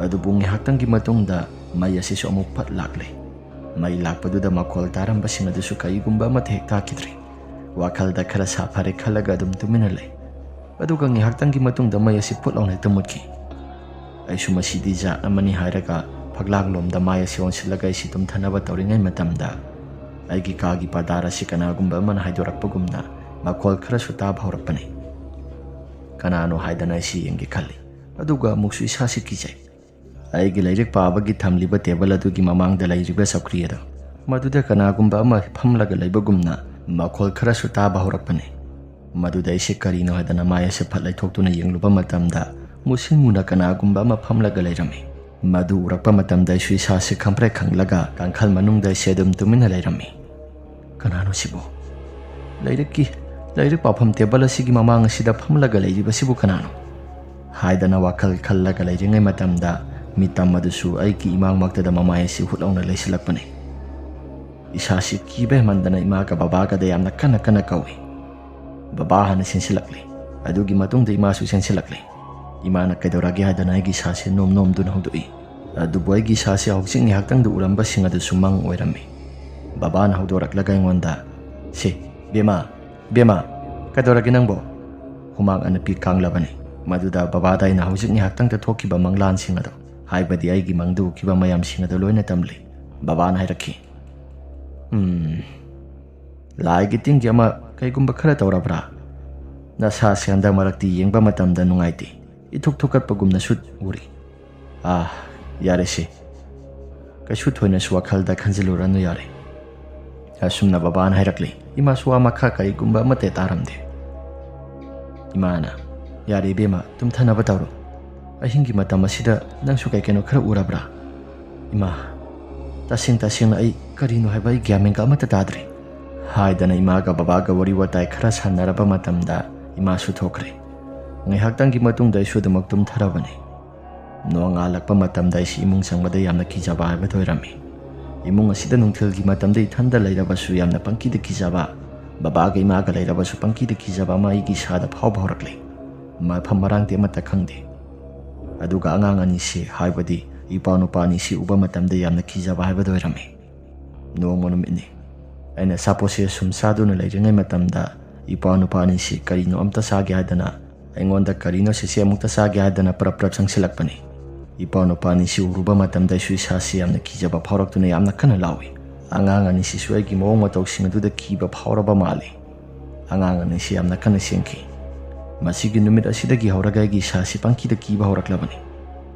ꯑꯗꯨꯕꯨ ꯉꯥꯏꯍꯥꯛꯇꯪꯒꯤ ꯃꯇꯨꯡꯗ ꯃꯩ ꯑꯁꯤꯁꯨ ꯑꯃꯨꯛ ꯐꯠ ꯂꯥꯛꯂꯦ꯫ ꯃꯩ ꯂꯥꯛꯄꯗꯨꯗ ꯃꯈꯣꯜ ꯇꯥꯔꯝꯕꯁꯤꯡ ꯑꯗꯨꯁꯨ ꯀꯔꯤꯒꯨꯝꯕ ꯑꯃꯠꯇ ꯍꯦꯛ ꯇꯥꯈꯤꯗ꯭ꯔꯦ꯫ ꯋꯥꯈꯜꯗ ꯈꯔ ꯁꯥꯐꯔꯦ ꯈꯜꯂꯒ ꯑꯗꯨꯝ ꯇꯨꯃꯤꯟꯅ ꯂꯩ꯫ ꯑꯗꯨꯒ ꯉꯥꯏꯍꯥꯛꯇꯪꯒꯤ ꯃꯇꯨꯡꯗ ꯃꯩ ꯑꯁꯤ ꯐꯨꯠ ꯂꯥꯎꯅ ꯍꯦꯛꯇ ꯃꯨꯠꯈꯤ꯫ ꯑꯩꯁꯨ ꯃꯁꯤꯗꯤ ꯖꯥꯠ ꯑꯃꯅꯤ ꯍꯥꯏꯔꯒ ꯐꯛꯂꯥꯡꯂꯣꯝꯗ ꯃꯥꯏ ꯑꯁꯤ ꯑꯣꯟꯁꯤꯜꯂꯒ ꯑꯩꯁꯤ ꯇꯨꯝꯊꯅꯕ ꯇꯧꯔꯤꯉꯩ ꯃꯇꯝꯗ ꯑꯩꯒꯤ ꯀꯥꯒꯤ ꯄꯔꯗꯥꯔ ꯑꯁꯤ ꯀꯅꯥꯒꯨꯝꯕ ꯑꯃꯅ ꯍꯥꯏꯗꯣꯔꯛꯄꯒꯨꯝꯅ ꯃꯈꯣꯜ ꯈꯔꯁꯨ ꯇꯥꯕ ꯍꯧꯔꯛꯄꯅꯤ꯫ ꯀꯅꯥꯅꯣ ꯍꯥꯏꯗꯅ ꯑꯩꯁꯤ ꯌꯦꯡꯒꯦ ꯈꯜꯂꯤ꯫ ꯑꯗꯨꯒ ꯑꯃꯨꯛꯁꯨ ꯏꯁꯥꯁꯤ ꯀꯤꯖꯩ꯫ ꯑꯩꯒꯤ ꯂꯥꯏꯔꯤꯛ ꯄꯥꯕꯒꯤ ꯊꯝꯂꯤꯕ ꯇꯦꯕꯜ ꯑꯗꯨꯒꯤ ꯃꯃꯥꯡꯗ ꯂꯩꯔꯤꯕ ꯆꯧꯀ꯭ꯔꯤ ꯑꯗꯨ, ꯃꯗꯨꯗ ꯀꯅꯥꯒꯨꯝꯕ ꯑꯃ ꯐꯝꯂꯒ ꯂꯩꯕꯒꯨꯝꯅ ꯃꯈꯣꯜ ꯈꯔꯁꯨ ꯇꯥꯕ ꯍꯧꯔꯛꯄꯅꯤ꯫ ꯃꯗꯨꯗ ꯑꯩꯁꯦ ꯀꯔꯤꯅꯣ ꯍꯥꯏꯗꯅ ꯃꯥꯏ ꯑꯁꯦ ꯐꯠ ꯂꯩꯊꯣꯛꯇꯨꯅ ꯌꯦꯡꯂꯨꯕ ꯃꯇꯝꯗ ꯃꯨꯁꯤꯟ ꯃꯨꯅ ꯀꯅꯥꯒꯨꯝꯕ ꯑꯃ ꯐꯝꯂꯒ ꯂꯩꯔꯝꯃꯤ꯫ ꯃꯗꯨ ꯎꯔꯛꯄ ꯃꯇꯝꯗ ꯑꯩꯁꯨ ꯏꯁꯥꯁꯦ ꯈꯪꯄ꯭ꯔꯦꯛ ꯈꯪꯂꯒ ꯀꯥꯡꯈꯜ ꯃꯅꯨꯡꯗ ꯑꯩꯁꯦ ꯑꯗꯨꯝ ꯇꯨꯃꯤꯟꯅ ꯂꯩꯔꯝꯃꯤ꯫ "ꯀꯅꯥꯅꯣ ꯁꯤꯕꯨ? ꯂꯥꯏꯔꯤꯛꯀꯤ, ꯂꯥꯏꯔꯤꯛ ꯄꯥꯐꯝ ꯇꯦꯕꯜ ꯑꯁꯤꯒꯤ ꯃꯃꯥꯡ ꯑꯁꯤꯗ ꯐꯝꯂꯒ ꯂꯩꯔꯤꯕꯁꯤꯕꯨ ꯀꯅꯥꯅꯣ?" ꯍꯥꯏꯗꯅ ꯋꯥꯈꯜ ꯈꯜꯂꯒ ꯂꯩꯔꯤꯉꯩ ꯃꯇꯝꯗ ꯃꯤꯇꯝ ꯑꯗꯨꯁꯨ ꯑꯩꯒꯤ ꯏꯃꯥꯡꯃꯛꯇꯗ ꯃꯃꯥꯏ ꯑꯁꯤ ꯍꯨꯠ ꯂꯥꯎꯅ ꯂꯩꯁꯤꯜꯂꯛꯄꯅꯤ꯫ ꯏꯁꯥꯁꯤ ꯀꯤꯕ ꯍꯦꯟꯃꯟꯗꯅ ꯏꯃꯥꯒ ꯕꯕꯥꯒꯗ ꯌꯥꯝꯅ ꯀꯟꯅ ꯀꯟꯅ ꯀꯧꯏ꯫ ꯕꯕꯥ ꯍꯥꯟꯅ ꯆꯦꯟꯁꯤꯜꯂꯛꯂꯤ꯫ ꯑꯗꯨꯒꯤ ꯃꯇꯨꯡꯗ ꯏꯃꯥꯁꯨ ꯆꯦꯟꯁꯤꯜꯂꯛꯂꯤ꯫ ꯏꯃꯥꯅ "ꯀꯩꯗꯧꯔꯒꯦ?" ꯍꯥꯏꯗꯅ ꯑꯩꯒꯤ ꯏꯁꯥꯁꯦ ꯅꯣꯝ ꯅꯣꯝꯗꯨꯅ ꯍꯧꯗꯣꯛꯏ꯫ ꯑꯗꯨꯕꯨ ꯑꯩꯒꯤ ꯏꯁꯥꯁꯦ ꯍꯧꯖꯤꯛ ꯉꯥꯏꯍꯥꯛꯇꯪꯗ ꯎꯔꯝꯕꯁꯤꯡ ꯑꯗꯨꯁꯨ ꯃꯪ ꯑꯣꯏꯔꯝꯃꯤ꯫ ꯕꯕꯥꯅ ꯍꯧꯗꯣꯔꯛꯂꯒ ꯑꯩꯉꯣꯟꯗ, "ꯁꯦ, ꯕꯦꯃꯥ, ꯕꯦꯃꯥ, ꯀꯩꯗꯧꯔꯒꯦ ꯅꯪꯕꯣ?" ꯍꯨꯃꯥꯡ ꯑꯅꯞꯄꯤ ꯀꯥꯡꯂꯕꯅꯤ꯫ ꯃꯗꯨꯗ ꯕꯕꯥꯗ ꯑꯩꯅ ꯍꯧꯖꯤꯛ ꯉꯥꯏꯍꯥꯛꯇꯪꯗ ꯊꯣꯛꯈꯤꯕ ꯃꯪꯂꯥꯟꯁꯤꯡ ꯑꯗꯣ, ꯍꯥꯏꯕꯗꯤ ꯑꯩꯒꯤ ꯃꯪꯗ ꯎꯈꯤꯕ ꯃꯌꯥꯝꯁꯤꯡ ꯑꯗꯣ ꯂꯣꯏꯅ ꯇꯝꯂꯤ꯫ ꯕꯕꯥꯅ ꯍꯥꯏꯔꯛꯈꯤ, "ꯎꯝ, ꯂꯥꯏꯒꯤ ꯇꯤꯟꯒꯤ ꯑꯃ ꯀꯩꯒꯨꯝꯕ ꯈꯔ ꯇꯧꯔꯕ꯭ꯔꯥ? ꯅꯁꯥꯁꯦ ꯍꯟꯗꯛ ꯃꯔꯛꯇꯤ ꯌꯦꯡꯕ ꯃꯇꯝꯗ ꯅꯨꯡꯉꯥꯏꯇꯦ꯫ ꯏꯊꯨꯛ ꯊꯨꯛꯀꯠꯄꯒꯨꯝꯅꯁꯨ ꯎꯔꯤ꯫ ꯑꯥ, ꯌꯥꯔꯦꯁꯦ꯫ ꯀꯩꯁꯨ ꯊꯣꯏꯅꯁꯨ ꯋꯥꯈꯜꯗ ꯈꯟꯖꯤꯜꯂꯨꯔꯅꯨ, ꯌꯥꯔꯦ꯫" ꯑꯁꯨꯝꯅ ꯕꯕꯥꯅ ꯍꯥꯏꯔꯛꯂꯤ꯫ ꯏꯃꯥꯁꯨ ꯋꯥ ꯃꯈꯥ ꯀꯔꯤꯒꯨꯝꯕ ꯑꯃꯠꯇ ꯇꯥꯔꯝꯗꯦ꯫ ꯏꯃꯥꯅ, "ꯌꯥꯔꯦ ꯏꯕꯦꯝꯃ, ꯇꯨꯝꯊꯅꯕ ꯇꯧꯔꯣ꯫ ꯑꯍꯤꯡꯒꯤ ꯃꯇꯝ ꯑꯁꯤꯗ ꯅꯪꯁꯨ ꯀꯩ ꯀꯩꯅꯣ ꯈꯔ ꯎꯔꯕ꯭ꯔꯥ?" "ꯏꯃꯥ, ꯇꯁꯦꯡ ꯇꯁꯦꯡꯅ ꯑꯩ ꯀꯔꯤꯅꯣ ꯍꯥꯏꯕ ꯑꯩ ꯒ꯭ꯌꯥꯟ ꯃꯦꯟꯒ ꯑꯃꯠꯇ ꯇꯥꯗ꯭ꯔꯦ꯫" ꯍꯥꯏꯗꯅ ꯏꯃꯥꯒ ꯕꯕꯥꯒ ꯋꯥꯔꯤ ꯋꯥꯇꯥꯏ ꯈꯔ ꯁꯥꯟꯅꯔꯕ ꯃꯇꯝꯗ ꯏꯃꯥꯁꯨ ꯊꯣꯛꯈ꯭ꯔꯦ꯫ ꯉꯥꯏꯍꯥꯛꯇꯪꯒꯤ ꯃꯇꯨꯡꯗ ꯑꯩꯁꯨ ꯑꯗꯨꯃꯛ ꯇꯨꯝꯊꯔꯕꯅꯤ꯫ ꯅꯣꯡꯉꯥꯜꯂꯛꯄ ꯃꯇꯝꯗ ꯑꯩꯁꯤ ꯏꯃꯨꯡ ꯆꯪꯕꯗ ꯌꯥꯝꯅ ꯀꯤꯖꯕ ꯍꯥꯏꯕꯗꯨ ꯑꯣꯏꯔꯝꯃꯤ꯫ ꯏꯃꯨꯡ ꯑꯁꯤꯗ ꯅꯨꯡꯊꯤꯜꯒꯤ ꯃꯇꯝꯗ ꯏꯊꯟꯗ ꯂꯩꯔꯕꯁꯨ ꯌꯥꯝꯅ ꯄꯪꯀꯤꯗ ꯀꯤꯖꯕ, ꯕꯕꯥꯒ ꯏꯃꯥꯒ ꯂꯩꯔꯕꯁꯨ ꯄꯪꯀꯤꯗ ꯀꯤꯖꯕ ꯑꯃ ꯑꯩꯒꯤ ꯏꯁꯥꯗ ꯐꯥꯎꯕ ꯍꯧꯔꯛꯂꯦ꯫ ꯃꯐꯝ ꯃꯔꯥꯡꯗꯤ ꯑꯃꯠꯇ ꯈꯪꯗꯦ꯫ ꯑꯗꯨꯒ ꯑꯉꯥꯡ ꯑꯅꯤꯁꯤ, ꯍꯥꯏꯕꯗꯤ ꯏꯄꯥ ꯅꯨꯄꯥ ꯑꯅꯤꯁꯤ ꯎꯕ ꯃꯇꯝꯗ ꯌꯥꯝꯅ ꯀꯤꯖꯕ ꯍꯥꯏꯕꯗꯨ ꯑꯣꯏꯔꯝꯃꯤ꯫ ꯅꯣꯡꯃ ꯅꯨꯃꯤꯠꯅꯤ꯫ ꯑꯩꯅ ꯑꯆꯥꯄꯣꯠꯁꯦ ꯁꯨꯝ ꯆꯥꯗꯨꯅ ꯂꯩꯔꯤꯉꯩ ꯃꯇꯝꯗ ꯏꯄꯥ ꯅꯨꯄꯥ ꯑꯅꯤꯁꯤ ꯀꯔꯤꯅꯣ ꯑꯝꯇ ꯆꯥꯒꯦ ꯍꯥꯏꯗꯅ, ꯑꯩꯉꯣꯟꯗ "ꯀꯔꯤꯅꯣ ꯁꯤꯁꯦ ꯑꯃꯨꯛꯇ ꯆꯥꯒꯦ" ꯍꯥꯏꯗꯅ ꯄ꯭ꯔꯞ ꯄ꯭ꯔꯞ ꯆꯪꯁꯤꯜꯂꯛꯄꯅꯤ꯫ ꯏꯄꯥ ꯅꯨꯄꯥ ꯑꯅꯤꯁꯤ ꯎꯔꯨꯕ ꯃꯇꯝꯗ ꯑꯩꯁꯨ ꯏꯁꯥꯁꯤ ꯌꯥꯝꯅ ꯀꯤꯖꯕ ꯐꯥꯎꯔꯛꯇꯨꯅ ꯌꯥꯝꯅ ꯀꯟꯅ ꯂꯥꯎꯏ꯫ ꯑꯉꯥꯡ ꯑꯅꯤꯁꯤꯁꯨ ꯑꯩꯒꯤ ꯃꯑꯣꯡ ꯃꯇꯧꯁꯤꯡ ꯑꯗꯨꯗ ꯀꯤꯕ ꯐꯥꯎꯔꯕ ꯃꯥꯜꯂꯤ꯫ ꯑꯉꯥꯡ ꯑꯅꯤꯁꯤ ꯌꯥꯝꯅ ꯀꯟꯅ ꯆꯦꯟꯈꯤ꯫ ꯃꯁꯤꯒꯤ ꯅꯨꯃꯤꯠ ꯑꯁꯤꯗꯒꯤ ꯍꯧꯔꯒ ꯑꯩꯒꯤ ꯏꯁꯥꯁꯤ ꯄꯪꯀꯤꯗ ꯀꯤꯕ ꯍꯧꯔꯛꯂꯕꯅꯤ꯫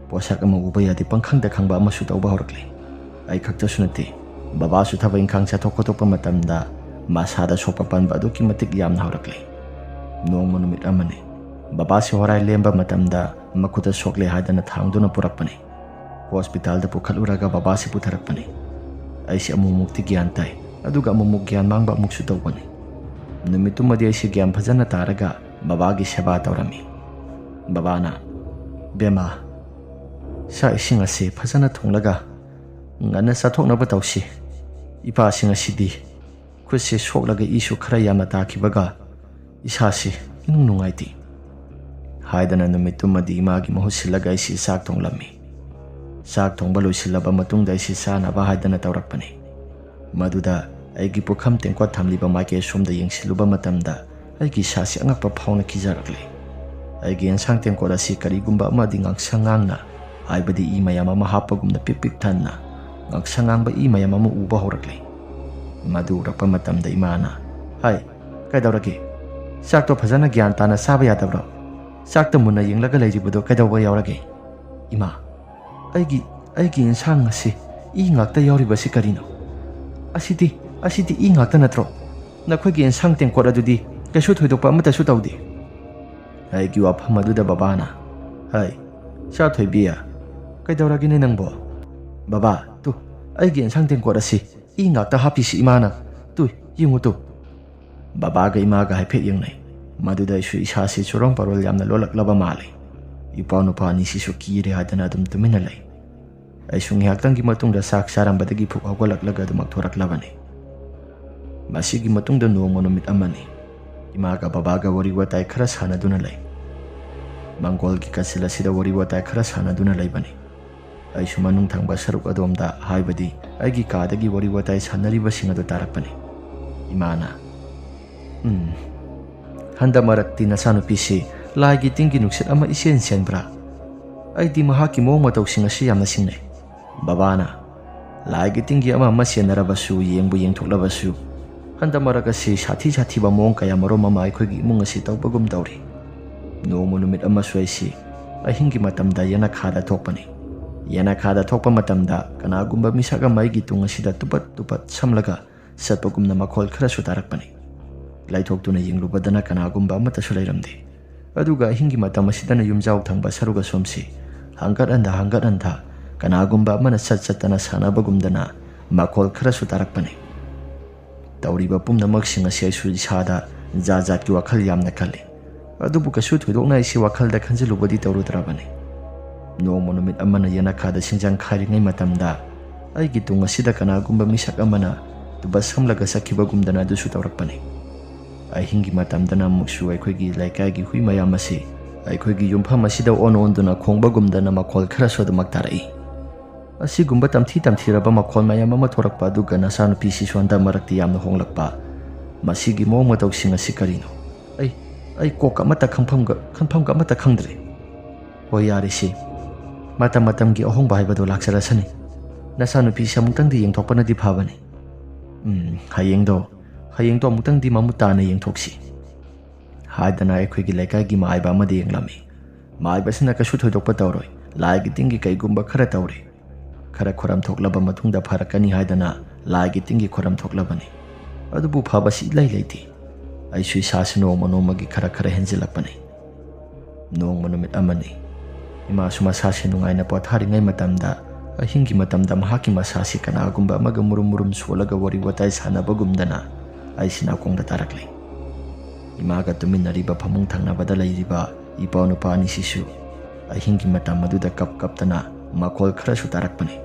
ꯄꯣꯠꯁꯛ ꯑꯃ ꯎꯕ ꯌꯥꯗꯦ, ꯄꯪꯈꯪꯗ ꯈꯪꯕ ꯑꯃꯁꯨ ꯇꯧꯕ ꯍꯧꯔꯛꯂꯦ꯫ ꯑꯩ ꯈꯛꯇꯁꯨ ꯅꯠꯇꯦ, ꯕꯕꯥꯁꯨ ꯊꯕꯛ ꯏꯪꯈꯥꯡ ꯆꯠꯊꯣꯛ ꯈꯣꯠꯇꯣꯛꯄ ꯃꯇꯝꯗ ꯃꯁꯥꯗ ꯁꯣꯛꯄ ꯄꯟꯕ ꯑꯗꯨꯛꯀꯤ ꯃꯇꯤꯛ ꯌꯥꯝꯅ ꯍꯧꯔꯛꯂꯦ꯫ ꯅꯣꯡꯃ ꯅꯨꯃꯤꯠ ꯑꯃꯅꯤ꯫ ꯕꯕꯥꯁꯤ ꯍꯣꯔꯥꯏ ꯂꯦꯝꯕ ꯃꯇꯝꯗ ꯃꯈꯨꯠꯇ ꯁꯣꯛꯂꯦ ꯍꯥꯏꯗꯅ ꯊꯥꯡꯗꯨꯅ ꯄꯨꯔꯛꯄꯅꯤ꯫ ꯍꯣꯁꯄꯤꯇꯥꯜꯗ ꯄꯨꯈꯠꯂꯨꯔꯒ ꯕꯕꯥꯁꯤ ꯄꯨꯊꯔꯛꯄꯅꯤ꯫ ꯑꯩꯁꯤ ꯑꯃꯨꯛꯃꯨꯛꯇꯤ ꯒ꯭ꯌꯥꯟ ꯇꯥꯏ, ꯑꯗꯨꯒ ꯑꯃꯨꯛꯃꯨꯛ ꯒ꯭ꯌꯥꯟ ꯃꯥꯡꯕ ꯑꯃꯨꯛꯁꯨ ꯇꯧꯕꯅꯤ꯫ ꯅꯨꯃꯤꯠꯇꯨꯃꯗꯤ ꯑꯩꯁꯤ ꯒ꯭ꯌꯥꯟ ꯐꯖꯅ ꯇꯥꯔꯒ ꯕꯕꯥꯒꯤ ꯁꯦꯕꯥ ꯇꯧꯔꯝꯃꯤ꯫ ꯕꯕꯥꯅ, "ꯕꯦꯝꯃ, ꯆꯥꯛ ꯏꯁꯤꯡ ꯑꯁꯤ ꯐꯖꯅ ꯊꯣꯡꯂꯒ ꯉꯟꯅ ꯆꯥꯊꯣꯛꯅꯕ ꯇꯧꯁꯤ꯫ ꯏꯄꯥꯁꯤ ꯉꯁꯤꯗꯤ ꯈꯨꯠꯁꯤ ꯁꯣꯛꯂꯒ ꯏꯁꯨ ꯈꯔ ꯌꯥꯝꯅ ꯇꯥꯈꯤꯕꯒ ꯏꯁꯥꯁꯤ ꯏꯅꯨꯡ ꯅꯨꯡꯉꯥꯏꯇꯦ" ꯍꯥꯏꯗꯅ ꯅꯨꯃꯤꯠꯇꯨꯃꯗꯤ ꯏꯃꯥꯒꯤ ꯃꯍꯨꯠ ꯁꯤꯜꯂꯒ ꯑꯩꯁꯤ ꯆꯥꯛ ꯊꯣꯡꯂꯝꯃꯤ꯫ ꯆꯥꯛ ꯊꯣꯡꯕ ꯂꯣꯏꯁꯤꯜꯂꯕ ꯃꯇꯨꯡꯗ ꯑꯩꯁꯤ ꯆꯥꯅꯕ ꯍꯥꯏꯗꯅ ꯇꯧꯔꯛꯄꯅꯤ꯫ ꯃꯗꯨꯗ ꯑꯩꯒꯤ ꯄꯨꯈꯝ ꯇꯦꯡꯀꯣꯠ ꯊꯝꯂꯤꯕ ꯃꯥꯏꯀꯩ ꯑꯁꯣꯝꯗ ꯌꯦꯡꯁꯤꯜꯂꯨꯕ ꯃꯇꯝꯗ ꯑꯩꯒꯤ ꯏꯁꯥꯁꯤ ꯑꯉꯛꯄ ꯐꯥꯎꯅ ꯀꯤꯖꯔꯛꯂꯦ꯫ ꯑꯩꯒꯤ ꯌꯦꯟꯁꯥꯡ ꯇꯦꯡꯀꯣꯠ ꯑꯁꯤ ꯀꯔꯤꯒꯨꯝꯕ ꯑꯃꯗꯤ ꯉꯥꯡꯁꯪ ꯉꯥꯡꯅ, ꯍꯥꯏꯕꯗꯤ ꯏ ꯃꯌꯥꯝ ꯑꯃ ꯍꯥꯞꯄꯒꯨꯝꯅ ꯄꯤꯛ ꯄꯤꯛ ꯊꯟꯅ, ꯉꯥꯡꯁꯪ ꯉꯥꯡꯕ ꯏ ꯃꯌꯥꯝ ꯑꯃ ꯎꯕ ꯍꯧꯔꯛꯂꯦ꯫ ꯃꯗꯨ ꯎꯔꯛꯄ ꯃꯇꯝꯗ ꯏꯃꯥꯅ, "ꯍꯥꯏ, ꯀꯩꯗꯧꯔꯒꯦ? ꯆꯥꯛꯇꯣ ꯐꯖꯅ ꯒ꯭ꯌꯥꯟ ꯇꯥꯅ ꯆꯥꯕ ꯌꯥꯗꯕ꯭ꯔꯣ? ꯆꯥꯛꯇ ꯃꯨꯟꯅ ꯌꯦꯡꯂꯒ ꯂꯩꯔꯤꯕꯗꯣ ꯀꯩꯗꯧꯕ ꯌꯥꯎꯔꯒꯦ?" "ꯏꯃꯥ, ꯑꯩꯒꯤ, ꯑꯩꯒꯤ ꯏꯟꯁꯥꯡ ꯑꯁꯤ ꯏ ꯉꯥꯛꯇ ꯌꯥꯎꯔꯤꯕꯁꯤ ꯀꯔꯤꯅꯣ? ꯑꯁꯤꯗꯤ, ꯑꯁꯤꯗꯤ ꯏ ꯉꯥꯛꯇ ꯅꯠꯇ꯭ꯔꯣ? ꯅꯈꯣꯏꯒꯤ ꯏꯟꯁꯥꯡ ꯇꯦꯡꯀꯣꯠ ꯑꯗꯨꯗꯤ ꯀꯩꯁꯨ ꯊꯣꯏꯗꯣꯛꯄ ꯑꯃꯠꯇꯁꯨ ꯇꯧꯗꯦ꯫" ꯑꯩꯒꯤ ꯋꯥꯐꯝ ꯑꯗꯨꯗ ꯕꯕꯥꯅ, "ꯍꯩ, ꯏꯆꯥ ꯊꯣꯏꯕꯤ, ꯀꯩꯗꯧꯔꯒꯦꯅꯦ ꯅꯪꯕꯣ? ꯕꯕꯥ, ꯇꯨ, ꯑꯩꯒꯤ ꯏꯟꯁꯥꯡ ꯇꯦꯡꯀꯣꯠ ꯑꯁꯤ ꯏ ꯉꯥꯛꯇ ꯍꯥꯞꯄꯤꯁꯤ ꯏꯃꯥꯅ꯫ ꯇꯨ, ꯌꯦꯡꯉꯨ ꯇꯨ꯫" ꯕꯕꯥꯒ ꯏꯃꯥꯒ ꯍꯥꯏꯐꯦꯠ ꯌꯦꯡꯅꯩ꯫ ꯃꯗꯨꯗ ꯑꯩꯁꯨ ꯏꯁꯥꯁꯤ ꯆꯨꯔꯣꯟ ꯄꯥꯔꯣꯟ ꯌꯥꯝꯅ ꯂꯣꯜꯂꯛꯂꯕ ꯃꯥꯜꯂꯦ꯫ ꯏꯄꯥ ꯅꯨꯄꯥ ꯑꯅꯤꯁꯤꯁꯨ ꯀꯤꯔꯦ ꯍꯥꯏꯗꯅ ꯑꯗꯨꯝ ꯇꯨꯃꯤꯟꯅ ꯂꯩ꯫ ꯑꯩꯁꯨ ꯉꯥꯏꯍꯥꯛꯇꯪꯒꯤ ꯃꯇꯨꯡꯗ ꯆꯥꯛ ꯆꯥꯔꯝꯕꯗꯒꯤ ꯐꯨꯛ ꯍꯧꯒꯠꯂꯛꯂꯒ ꯑꯗꯨꯃꯛ ꯊꯣꯔꯛꯂꯕꯅꯤ꯫ ꯃꯁꯤꯒꯤ ꯃꯇꯨꯡꯗ ꯅꯣꯡꯃ ꯅꯨꯃꯤꯠ ꯑꯃꯅꯤ꯫ ꯏꯃꯥꯒ ꯕꯕꯥꯒ ꯋꯥꯔꯤ ꯋꯥꯇꯥꯏ ꯈꯔ ꯁꯥꯟꯅꯗꯨꯅ ꯂꯩ꯫ ꯃꯪꯒꯣꯜꯒꯤ ꯀꯥꯆꯤꯜ ꯑꯁꯤꯗ ꯋꯥꯔꯤ ꯋꯥꯇꯥꯏ ꯈꯔ ꯁꯥꯟꯅꯗꯨꯅ ꯂꯩꯕꯅꯤ꯫ ꯑꯩꯁꯨ ꯃꯅꯨꯡ ꯊꯪꯕ ꯁꯔꯨꯛ ꯑꯗꯣꯝꯗ, ꯍꯥꯏꯕꯗꯤ ꯑꯩꯒꯤ ꯀꯥꯗꯒꯤ ꯋꯥꯔꯤ ꯋꯥꯇꯥꯏ ꯁꯥꯟꯅꯔꯤꯕꯁꯤꯡ ꯑꯗꯨ ꯇꯥꯔꯛꯄꯅꯤ꯫ ꯏꯃꯥꯅ, "ꯎꯝ, ꯍꯟꯗꯛ ꯃꯔꯛꯇꯤ ꯅꯆꯥꯅꯨꯄꯤꯁꯤ ꯂꯥꯏꯒꯤ ꯇꯤꯟꯒꯤ ꯅꯨꯡꯁꯤꯠ ꯑꯃ ꯏꯆꯦꯟ ꯆꯦꯟꯕ꯭ꯔꯥ? ꯑꯩꯗꯤ ꯃꯍꯥꯛꯀꯤ ꯃꯑꯣꯡ ꯃꯇꯧꯁꯤꯡ ꯑꯁꯤ ꯌꯥꯝꯅ ꯆꯤꯡꯅꯩ꯫" ꯕꯕꯥꯅ, "ꯂꯥꯏꯒꯤ ꯇꯤꯟꯒꯤ ꯑꯃ ꯑꯃ ꯆꯦꯟꯅꯔꯕꯁꯨ, ꯌꯦꯡꯕꯨ ꯌꯦꯡꯊꯣꯛꯂꯕꯁꯨ, ꯍꯟꯗꯛ ꯃꯔꯛ ꯑꯁꯤ ꯁꯥꯊꯤ ꯁꯥꯊꯤꯕ ꯃꯑꯣꯡ ꯀꯌꯥ ꯃꯔꯨꯝ ꯑꯃ ꯑꯩꯈꯣꯏꯒꯤ ꯏꯃꯨꯡ ꯑꯁꯤ ꯇꯧꯕꯒꯨꯝ ꯇꯧꯔꯤ꯫ ꯅꯣꯡꯃ ꯅꯨꯃꯤꯠ ꯑꯃꯁꯨ ꯑꯩꯁꯤ ꯑꯍꯤꯡꯒꯤ ꯃꯇꯝꯗ ꯌꯦꯅꯈꯥꯗ ꯊꯣꯛꯄꯅꯤ꯫ ꯌꯦꯅꯈꯥꯗ ꯊꯣꯛꯄ ꯃꯇꯝꯗ ꯀꯅꯥꯒꯨꯝꯕ ꯃꯤꯁꯛ ꯑꯃ ꯑꯩꯒꯤ ꯇꯨꯡ ꯑꯁꯤꯗ ꯇꯨꯄꯠ ꯇꯨꯄꯠ ꯁꯝꯂꯒ ꯆꯠꯄꯒꯨꯝꯅ ꯃꯈꯣꯜ ꯈꯔꯁꯨ ꯇꯥꯔꯛꯄꯅꯤ꯫ ꯂꯩꯊꯣꯛꯇꯨꯅ ꯌꯦꯡꯂꯨꯕꯗꯅ ꯀꯅꯥꯒꯨꯝꯕ ꯑꯃꯠꯇꯁꯨ ꯂꯩꯔꯝꯗꯦ꯫ ꯑꯗꯨꯒ ꯑꯍꯤꯡꯒꯤ ꯃꯇꯝ ꯑꯁꯤꯗꯅ ꯌꯨꯝꯖꯥꯎ ꯊꯪꯕ ꯁꯔꯨꯛ ꯑꯁꯣꯝꯁꯤ ꯍꯪꯒꯠ ꯍꯟꯗ ꯍꯪꯒꯠ ꯍꯟꯗ ꯀꯅꯥꯒꯨꯝꯕ ꯑꯃꯅ ꯆꯠ ꯆꯠꯇꯅ ꯁꯥꯟꯅꯕꯒꯨꯝꯗꯅ ꯃꯈꯣꯜ ꯈꯔꯁꯨ ꯇꯥꯔꯛꯄꯅꯤ꯫ ꯇꯧꯔꯤꯕ ꯄꯨꯝꯅꯃꯛꯁꯤꯡ ꯑꯁꯤ ꯑꯩꯁꯨ ꯏꯁꯥꯗ ꯖꯥꯠ ꯖꯥꯠꯀꯤ ꯋꯥꯈꯜ ꯌꯥꯝꯅ ꯈꯜꯂꯤ꯫ ꯑꯗꯨꯕꯨ ꯀꯩꯁꯨ ꯊꯣꯏꯗꯣꯛꯅ ꯑꯩꯁꯤ ꯋꯥꯈꯜꯗ ꯈꯟꯖꯤꯜꯂꯨꯕꯗꯤ ꯇꯧꯔꯨꯗ꯭ꯔꯕꯅꯤ꯫ ꯅꯣꯡꯃ ꯅꯨꯃꯤꯠ ꯑꯃꯅ ꯌꯦꯅꯈꯥꯗ ꯁꯤꯡꯖꯪ ꯈꯥꯏꯔꯤꯉꯩ ꯃꯇꯝꯗ ꯑꯩꯒꯤ ꯇꯨꯡ ꯑꯁꯤꯗ ꯀꯅꯥꯒꯨꯝꯕ ꯃꯤꯁꯛ ꯑꯃꯅ ꯇꯨꯕ ꯁꯝꯂꯒ ꯆꯠꯈꯤꯕꯒꯨꯝꯗꯅ ꯑꯗꯨꯁꯨ ꯇꯧꯔꯛꯄꯅꯤ꯫ ꯑꯍꯤꯡꯒꯤ ꯃꯇꯝꯗꯅ ꯑꯃꯨꯛꯁꯨ ꯑꯩꯈꯣꯏꯒꯤ ꯂꯩꯀꯥꯏꯒꯤ ꯍꯨꯏ ꯃꯌꯥꯝ ꯑꯁꯤ ꯑꯩꯈꯣꯏꯒꯤ ꯌꯨꯝꯐꯝ ꯑꯁꯤꯗ ꯑꯣꯟ ꯑꯣꯟꯗꯨꯅ ꯈꯣꯡꯕꯒꯨꯝꯗꯅ ꯃꯈꯣꯜ ꯈꯔꯁꯨ ꯑꯗꯨꯃꯛ ꯇꯥꯔꯛꯏ꯫ ꯑꯁꯤꯒꯨꯝꯕ ꯇꯝꯊꯤ ꯇꯝꯊꯤꯔꯕ ꯃꯈꯣꯜ ꯃꯌꯥꯝ ꯑꯃ ꯊꯣꯔꯛꯄ ꯑꯗꯨꯒ ꯅꯆꯥꯅꯨꯄꯤꯁꯤꯁꯨ ꯍꯟꯗꯛ ꯃꯔꯛꯇꯤ ꯌꯥꯝꯅ ꯍꯣꯡꯂꯛꯄ꯫ ꯃꯁꯤꯒꯤ ꯃꯑꯣꯡ ꯃꯇꯧꯁꯤꯡ ꯑꯁꯤ ꯀꯔꯤꯅꯣ? ꯑꯩ, ꯑꯩ ꯀꯣꯛ ꯑꯃꯠꯇ ꯈꯪꯐꯝꯒ, ꯈꯟꯐꯝꯒ ꯑꯃꯠꯇ ꯈꯪꯗ꯭ꯔꯦ꯫ ꯍꯣꯏ, ꯌꯥꯔꯦꯁꯦ꯫ ꯃꯇꯝ ꯃꯇꯝꯒꯤ ꯑꯍꯣꯡꯕ ꯍꯥꯏꯕꯗꯣ ꯂꯥꯛꯆꯔꯁꯅꯤ꯫ ꯅꯆꯥꯅꯨꯄꯤꯁꯦ ꯑꯃꯨꯛꯇꯪꯗꯤ ꯌꯦꯡꯊꯣꯛꯄꯅꯗꯤ ꯐꯕꯅꯤ꯫ ꯎꯝ, ꯍꯌꯦꯡꯗꯣ, ꯍꯌꯦꯡꯗꯣ ꯑꯃꯨꯛꯇꯪꯗꯤ ꯃꯃꯨꯠ ꯇꯥꯅ ꯌꯦꯡꯊꯣꯛꯁꯤ꯫ ꯍꯥꯏꯗꯅ ꯑꯩꯈꯣꯏꯒꯤ ꯂꯩꯀꯥꯏꯒꯤ ꯃꯥꯏꯕ ꯑꯃꯗ ꯌꯦꯡꯂꯝꯃꯤ꯫ ꯃꯥꯏꯕꯁꯤꯅ ꯀꯩꯁꯨ ꯊꯣꯏꯗꯣꯛꯄ ꯇꯧꯔꯣꯏ, ꯂꯥꯏꯒꯤ ꯇꯤꯟꯒꯤ ꯀꯩꯒꯨꯝꯕ ꯈꯔ ꯇꯧꯔꯦ, ꯈꯔ ꯈꯣꯏꯔꯝ ꯊꯣꯛꯂꯕ ꯃꯇꯨꯡꯗ ꯐꯔꯛꯀꯅꯤ ꯍꯥꯏꯗꯅ ꯂꯥꯏꯒꯤ ꯇꯤꯟꯒꯤ ꯈꯣꯏꯔꯝ ꯊꯣꯛꯂꯕꯅꯤ꯫ ꯑꯗꯨꯕꯨ ꯐꯕꯁꯤ ꯏꯂꯩ ꯂꯩꯇꯦ꯫ ꯑꯩꯁꯨ ꯏꯁꯥꯁꯤ ꯅꯣꯡꯃ ꯅꯣꯡꯃꯒꯤ ꯈꯔ ꯈꯔ ꯍꯦꯟꯖꯤꯜꯂꯛꯄꯅꯤ꯫ ꯅꯣꯡꯃ ꯅꯨꯃꯤꯠ ꯑꯃꯅꯤ꯫ ꯏꯃꯥꯁꯨ ꯃꯁꯥꯁꯦ ꯅꯨꯡꯉꯥꯏꯅ ꯄꯣꯊꯥꯔꯤꯉꯩ ꯃꯇꯝꯗ, ꯑꯍꯤꯡꯒꯤ ꯃꯇꯝꯗ ꯃꯍꯥꯛꯀꯤ ꯃꯁꯥꯁꯤ ꯀꯅꯥꯒꯨꯝꯕ ꯑꯃꯒ ꯃꯨꯔꯨꯝ ꯃꯨꯔꯨꯝ ꯁꯣꯜꯂꯒ ꯋꯥꯔꯤ ꯋꯥꯇꯥꯏ ꯁꯥꯟꯅꯕꯒꯨꯝꯗꯅ ꯑꯩꯁꯤ ꯅꯥꯀꯣꯡꯗ ꯇꯥꯔꯛꯂꯦ꯫ ꯏꯃꯥꯒ ꯇꯨꯃꯤꯟꯅꯔꯤꯕ ꯐꯃꯨꯡ ꯊꯪꯅꯕꯗ ꯂꯩꯔꯤꯕ ꯏꯄꯥ ꯅꯨꯄꯥ ꯑꯅꯤꯁꯤꯁꯨ ꯑꯍꯤꯡꯒꯤ ꯃꯇꯝ ꯑꯗꯨꯗ ꯀꯞ ꯀꯞꯇꯅ ꯃꯈꯣꯜ ꯈꯔꯁꯨ ꯇꯥꯔꯛꯄꯅꯤ꯫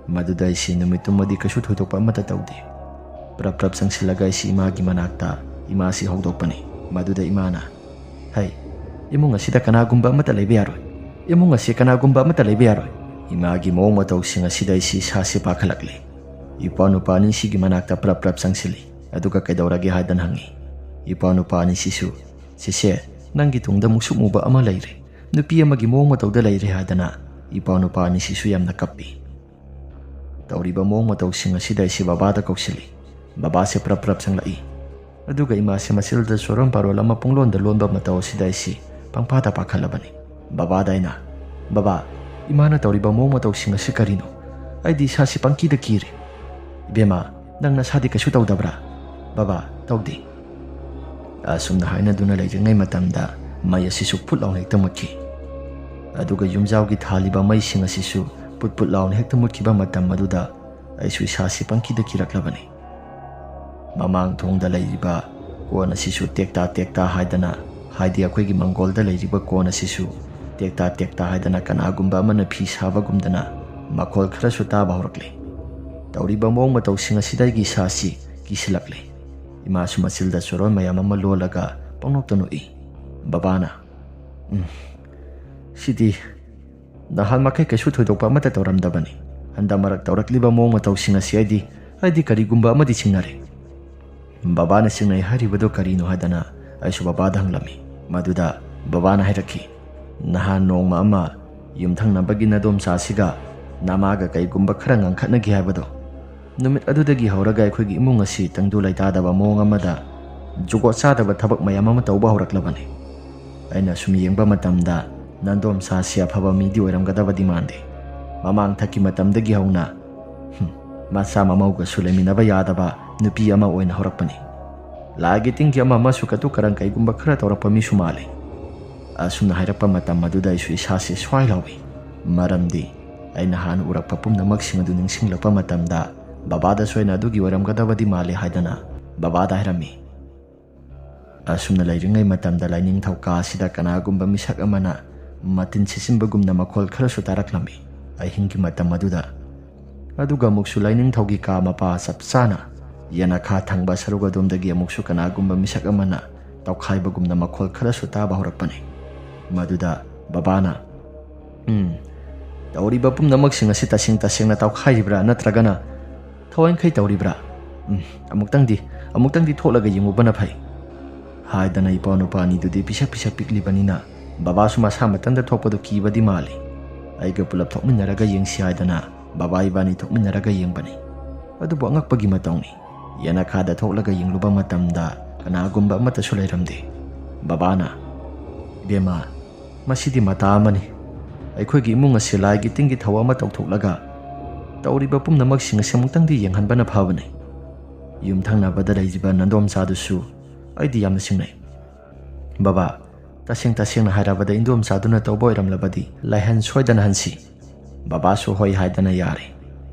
ꯃꯗꯨꯗ ꯑꯩꯁꯤ ꯅꯨꯃꯤꯠꯇꯨꯃꯗꯤ ꯀꯩꯁꯨ ꯊꯣꯏꯗꯣꯛꯄ ꯑꯃꯠꯇ ꯇꯧꯗꯦ꯫ ꯄ꯭ꯔꯞ ꯄ꯭ꯔꯞ ꯆꯪꯁꯤꯜꯂꯒ ꯑꯩꯁꯤ ꯏꯃꯥꯒꯤ ꯃꯅꯥꯛꯇ ꯏꯃꯥꯁꯤ ꯍꯧꯗꯣꯛꯄꯅꯤ꯫ ꯃꯗꯨꯗ ꯏꯃꯥꯅ, "ꯍꯩ, ꯏꯃꯨꯡ ꯑꯁꯤꯗ ꯀꯅꯥꯒꯨꯝꯕ ꯑꯃꯠꯇ ꯂꯩꯕ ꯌꯥꯔꯣꯏ꯫ ꯏꯃꯨꯡ ꯑꯁꯤ ꯀꯅꯥꯒꯨꯝꯕ ꯑꯃꯠꯇ ꯂꯩꯕ ꯌꯥꯔꯣꯏ꯫" ꯏꯃꯥꯒꯤ ꯃꯑꯣꯡ ꯃꯇꯧꯁꯤꯡ ꯑꯁꯤꯗ ꯑꯩꯁꯤ ꯏꯁꯥꯁꯤ ꯄꯥꯈꯠꯂꯛꯂꯦ꯫ ꯏꯄꯥ ꯅꯨꯄꯥ ꯑꯅꯤꯁꯤꯒꯤ ꯃꯅꯥꯛꯇ ꯄ꯭ꯔꯞ ꯄ꯭ꯔꯞ ꯆꯪꯁꯤꯜꯂꯤ꯫ ꯑꯗꯨꯒ ꯀꯩꯗꯧꯔꯒꯦ ꯍꯥꯏꯗꯅ ꯍꯪꯉꯤ꯫ ꯏꯄꯥ ꯅꯨꯄꯥ ꯑꯅꯤꯁꯤꯁꯨ, "ꯁꯤꯁꯦ, ꯅꯪꯒꯤ ꯇꯨꯡꯗ ꯃꯨꯁꯨꯛ ꯃꯨꯕ ꯑꯃ ꯂꯩꯔꯦ꯫ ꯅꯨꯄꯤ ꯑꯃꯒꯤ ꯃꯑꯣꯡ ꯃꯇꯧꯗ ꯂꯩꯔꯦ" ꯍꯥꯏꯗꯅ ꯏꯄꯥ ꯅꯨꯄꯥ ꯑꯅꯤꯁꯤꯁꯨ ꯌꯥꯝꯅ ꯀꯞꯄꯤ꯫ ꯇꯧꯔꯤꯕ ꯃꯑꯣꯡ ꯃꯇꯧꯁꯤꯡ ꯑꯁꯤꯗ ꯑꯩꯁꯤ ꯕꯕꯥꯗ ꯀꯧꯁꯤꯜꯂꯤ꯫ ꯕꯕꯥꯁꯦ ꯄ꯭ꯔꯞ ꯄ꯭ꯔꯞ ꯆꯪꯂꯛꯏ꯫ ꯑꯗꯨꯒ ꯏꯃꯥꯁꯦ ꯃꯆꯤꯜꯗ ꯆꯣꯔꯣꯟ ꯄꯥꯔꯣꯜ ꯑꯃ ꯄꯨꯡꯂꯣꯟꯗ ꯂꯣꯟꯕ ꯃꯇꯧ ꯑꯁꯤꯗ ꯑꯩꯁꯤ ꯄꯪꯐꯥꯗ ꯄꯥꯈꯠꯂꯕꯅꯤ꯫ ꯕꯕꯥꯗ ꯑꯩꯅ, "ꯕꯕꯥ, ꯏꯃꯥꯅ ꯇꯧꯔꯤꯕ ꯃꯑꯣꯡ ꯃꯇꯧꯁꯤꯡ ꯑꯁꯤ ꯀꯔꯤꯅꯣ? ꯑꯩꯗꯤ ꯏꯁꯥꯁꯤ ꯄꯪꯀꯤꯗ ꯀꯤꯔꯦ꯫" "ꯏꯕꯦꯝꯃ, ꯅꯪ ꯅꯁꯥꯗꯤ ꯀꯩꯁꯨ ꯇꯧꯗꯕ꯭ꯔꯥ?" "ꯕꯕꯥ, ꯇꯧꯗꯦ꯫" ꯑꯁꯨꯝꯅ ꯍꯥꯏꯅꯗꯨꯅ ꯂꯩꯔꯤꯉꯩ ꯃꯇꯝꯗ ꯃꯩ ꯑꯁꯤꯁꯨ ꯐꯨꯠ ꯂꯥꯎꯅ ꯍꯦꯛꯇ ꯃꯨꯠꯈꯤ꯫ ꯑꯗꯨꯒ ꯌꯨꯝꯖꯥꯎꯒꯤ ꯊꯥꯜꯂꯤꯕ ꯃꯩꯁꯤꯡ ꯑꯁꯤꯁꯨ ꯄꯨꯠ ꯄꯨꯠ ꯂꯥꯎꯅ ꯍꯦꯛꯇ ꯃꯨꯠꯈꯤꯕ ꯃꯇꯝ ꯑꯗꯨꯗ ꯑꯩꯁꯨ ꯏꯁꯥꯁꯤ ꯄꯪꯀꯤꯗ ꯀꯤꯔꯛꯂꯕꯅꯤ꯫ ꯃꯃꯥꯡ ꯊꯣꯡꯗ ꯂꯩꯔꯤꯕ ꯀꯣꯟ ꯑꯁꯤꯁꯨ ꯇꯦꯛꯇꯥ ꯇꯦꯛꯇꯥ ꯍꯥꯏꯗꯅ, ꯍꯥꯏꯗꯤ ꯑꯩꯈꯣꯏꯒꯤ ꯃꯪꯒꯣꯜꯗ ꯂꯩꯔꯤꯕ ꯀꯣꯟ ꯑꯁꯤꯁꯨ ꯇꯦꯛꯇꯥ ꯇꯦꯛꯇꯥ ꯍꯥꯏꯗꯅ ꯀꯅꯥꯒꯨꯝꯕ ꯑꯃꯅ ꯐꯤ ꯁꯥꯕꯒꯨꯝꯗꯅ ꯃꯈꯣꯜ ꯈꯔꯁꯨ ꯇꯥꯕ ꯍꯧꯔꯛꯂꯦ꯫ ꯇꯧꯔꯤꯕ ꯃꯑꯣꯡ ꯃꯇꯧꯁꯤꯡ ꯑꯁꯤꯗ ꯑꯩꯒꯤ ꯏꯁꯥꯁꯤ ꯀꯤꯁꯤꯜꯂꯛꯂꯦ꯫ ꯏꯃꯥꯁꯨ ꯃꯆꯤꯜꯗ ꯆꯣꯔꯣꯟ ꯃꯌꯥꯝ ꯑꯃ ꯂꯣꯜꯂꯒ ꯄꯪꯅꯣꯛꯇ ꯅꯣꯛꯏ꯫ ꯕꯕꯥꯅ, "ꯎꯝ, ꯁꯤꯗꯤ ꯅꯍꯥꯟ ꯃꯈꯩ ꯀꯩꯁꯨ ꯊꯣꯏꯗꯣꯛꯄ ꯑꯃꯠꯇ ꯇꯧꯔꯝꯗꯕꯅꯤ꯫ ꯍꯟꯗꯛ ꯃꯔꯛ ꯇꯧꯔꯛꯂꯤꯕ ꯃꯑꯣꯡ ꯃꯇꯧꯁꯤꯡ ꯑꯁꯤ ꯑꯩꯗꯤ, ꯑꯩꯗꯤ ꯀꯔꯤꯒꯨꯝꯕ ꯑꯃꯗꯤ ꯆꯤꯡꯅꯔꯦ꯫" ꯕꯕꯥꯅ ꯆꯤꯡꯅꯩ ꯍꯥꯏꯔꯤꯕꯗꯨ ꯀꯔꯤꯅꯣ ꯍꯥꯏꯗꯅ ꯑꯩꯁꯨ ꯕꯕꯥꯗ ꯍꯪꯂꯝꯃꯤ꯫ ꯃꯗꯨꯗ ꯕꯕꯥꯅ ꯍꯥꯏꯔꯛꯈꯤ, "ꯅꯍꯥꯟ ꯅꯣꯡꯃ ꯑꯃ ꯌꯨꯝꯊꯪꯅꯕꯒꯤ ꯅꯗꯣꯝꯆꯥ ꯑꯁꯤꯒ ꯅꯃꯥꯒ ꯀꯩꯒꯨꯝꯕ ꯈꯔ ꯉꯥꯡꯈꯠꯅꯈꯤ ꯍꯥꯏꯕꯗꯣ, ꯅꯨꯃꯤꯠ ꯑꯗꯨꯗꯒꯤ ꯍꯧꯔꯒ ꯑꯩꯈꯣꯏꯒꯤ ꯏꯃꯨꯡ ꯑꯁꯤ ꯇꯪꯗꯨ ꯂꯩꯇꯥꯗꯕ ꯃꯑꯣꯡ ꯑꯃꯗ ꯖꯨꯒꯣꯠ ꯆꯥꯗꯕ ꯊꯕꯛ ꯃꯌꯥꯝ ꯑꯃ ꯇꯧꯕ ꯍꯧꯔꯛꯂꯕꯅꯤ꯫ ꯑꯩꯅ ꯁꯨꯝ ꯌꯦꯡꯕ ꯃꯇꯝꯗ ꯅꯟꯗꯣꯝꯆꯥꯁꯤ ꯑꯐꯕ ꯃꯤꯗꯤ ꯑꯣꯏꯔꯝꯒꯗꯕꯗꯤ ꯃꯥꯟꯗꯦ꯫ ꯃꯃꯥꯡ ꯊꯛꯀꯤ ꯃꯇꯝꯗꯒꯤ ꯍꯧꯅ, ꯍꯨꯝ, ꯃꯆꯥ ꯃꯃꯧꯒꯁꯨ ꯂꯩꯃꯤꯟꯅꯕ ꯌꯥꯗꯕ ꯅꯨꯄꯤ ꯑꯃ ꯑꯣꯏꯅ ꯍꯧꯔꯛꯄꯅꯤ꯫ ꯂꯥꯏꯒꯤ ꯇꯤꯟꯒꯤ ꯑꯃ ꯑꯃꯁꯨ ꯀꯇꯨ ꯀꯔꯟ ꯀꯩꯒꯨꯝꯕ ꯈꯔ ꯇꯧꯔꯛꯄ ꯃꯤꯁꯨ ꯃꯥꯜꯂꯤ꯫" ꯑꯁꯨꯝꯅ ꯍꯥꯏꯔꯛꯄ ꯃꯇꯝ ꯑꯗꯨꯗ ꯑꯩꯁꯨ ꯏꯁꯥꯁꯤ ꯁ꯭ꯋꯥꯏ ꯂꯥꯎꯏ꯫ ꯃꯔꯝꯗꯤ ꯑꯩꯅ ꯍꯥꯟꯅ ꯎꯔꯛꯄ ꯄꯨꯝꯅꯃꯛꯁꯤꯡ ꯑꯗꯨ ꯅꯤꯡꯁꯤꯡꯂꯛꯄ ꯃꯇꯝꯗ ꯕꯕꯥꯗꯁꯨ ꯑꯩꯅ ꯑꯗꯨꯒꯤ ꯑꯣꯏꯔꯝꯒꯗꯕꯗꯤ ꯃꯥꯜꯂꯤ ꯍꯥꯏꯗꯅ ꯕꯕꯥꯗ ꯍꯥꯏꯔꯝꯃꯤ꯫ ꯑꯁꯨꯝꯅ ꯂꯩꯔꯤꯉꯩ ꯃꯇꯝꯗ ꯂꯥꯏꯅꯤꯡꯊꯧ ꯀꯥ ꯑꯁꯤꯗ ꯀꯅꯥꯒꯨꯝꯕ ꯃꯤꯁꯛ ꯑꯃꯅ ꯃꯇꯤꯟ ꯁꯤꯠꯆꯤꯟꯕꯒꯨꯝꯅ ꯃꯈꯣꯜ ꯈꯔꯁꯨ ꯇꯥꯔꯛꯂꯝꯃꯤ ꯑꯍꯤꯡꯒꯤ ꯃꯇꯝ ꯑꯗꯨꯗ꯫ ꯑꯗꯨꯒ ꯑꯃꯨꯛꯁꯨ ꯂꯥꯏꯅꯤꯡꯊꯧꯒꯤ ꯀꯥ ꯃꯄꯥ ꯆꯞ ꯆꯥꯅ ꯌꯦꯅꯈꯥ ꯊꯪꯕ ꯁꯔꯨꯛ ꯑꯗꯣꯝꯗꯒꯤ ꯑꯃꯨꯛꯁꯨ ꯀꯅꯥꯒꯨꯝꯕ ꯃꯤꯁꯛ ꯑꯃꯅ ꯇꯧꯈꯥꯏꯕꯒꯨꯝꯅ ꯃꯈꯣꯜ ꯈꯔꯁꯨ ꯇꯥꯕ ꯍꯧꯔꯛꯄꯅꯤ꯫ ꯃꯗꯨꯗ ꯕꯕꯥꯅ, "ꯎꯝ, ꯇꯧꯔꯤꯕ ꯄꯨꯝꯅꯃꯛꯁꯤꯡ ꯑꯁꯤ ꯇꯁꯦꯡ ꯇꯁꯦꯡꯅ ꯇꯧꯈꯥꯏꯔꯤꯕ꯭ꯔꯥ ꯅꯠꯇ꯭ꯔꯒꯅ ꯊꯋꯥꯏꯈꯩ ꯇꯧꯔꯤꯕ꯭ꯔꯥ? ꯎꯝ, ꯑꯃꯨꯛꯇꯪꯗꯤ, ꯑꯃꯨꯛꯇꯪꯗꯤ ꯊꯣꯛꯂꯒ ꯌꯦꯡꯉꯨꯕꯅ ꯐꯩ," ꯍꯥꯏꯗꯅ ꯏꯄꯥ ꯅꯨꯄꯥ ꯑꯅꯤꯗꯨꯗꯤ ꯄꯤꯁꯛ ꯄꯤꯁꯛ ꯄꯤꯛꯂꯤꯕꯅꯤꯅ ꯕꯕꯥꯁꯨ ꯃꯁꯥ ꯃꯊꯟꯇ ꯊꯣꯛꯄꯗꯨ ꯀꯤꯕꯗꯤ ꯃꯥꯜꯂꯤ꯫ ꯑꯩꯒ ꯄꯨꯂꯞ ꯊꯣꯛꯃꯤꯟꯅꯔꯒ ꯌꯦꯡꯁꯤ ꯍꯥꯏꯗꯅ ꯕꯕꯥ ꯏꯕꯥꯅꯤ ꯊꯣꯛꯃꯤꯟꯅꯔꯒ ꯌꯦꯡꯕꯅꯤ꯫ ꯑꯗꯨꯕꯨ ꯑꯉꯛꯄꯒꯤ ꯃꯇꯧꯅꯤ, ꯌꯦꯅꯈꯥꯗ ꯊꯣꯛꯂꯒ ꯌꯦꯡꯂꯨꯕ ꯃꯇꯝꯗ ꯀꯅꯥꯒꯨꯝꯕ ꯑꯃꯠꯇꯁꯨ ꯂꯩꯔꯝꯗꯦ꯫ ꯕꯕꯥꯅ, "ꯏꯕꯦꯝꯃ, ꯃꯁꯤꯗꯤ ꯃꯇꯥ ꯑꯃꯅꯤ꯫ ꯑꯩꯈꯣꯏꯒꯤ ꯏꯃꯨꯡ ꯑꯁꯤ ꯂꯥꯏꯒꯤ ꯇꯤꯟꯒꯤ ꯊꯧ ꯑꯃ ꯇꯧꯊꯣꯛꯂꯒ ꯇꯧꯔꯤꯕ ꯄꯨꯝꯅꯃꯛꯁꯤꯡ ꯑꯁꯤ ꯑꯃꯨꯛꯇꯪꯗꯤ ꯌꯦꯡꯍꯟꯕꯅ ꯐꯕꯅꯤ꯫" ꯌꯨꯝꯊꯪꯅꯕꯗ ꯂꯩꯔꯤꯕ ꯅꯟꯗꯣꯝꯆꯥꯗꯨꯁꯨ ꯑꯩꯗꯤ ꯌꯥꯝꯅ ꯆꯤꯡꯅꯩ꯫ "ꯕꯕꯥ, "ꯇꯁꯦꯡ ꯇꯁꯦꯡꯅ ꯍꯥꯏꯔꯕꯗ ꯏꯟꯗꯣꯝꯆꯥꯗꯨꯅ ꯇꯧꯕ ꯑꯣꯏꯔꯝꯂꯕꯗꯤ ꯂꯥꯏꯍꯟ ꯁꯣꯏꯗꯅ ꯍꯟꯁꯤ꯫" ꯕꯕꯥꯁꯨ ꯍꯣꯏ ꯍꯥꯏꯗꯅ ꯌꯥꯔꯦ꯫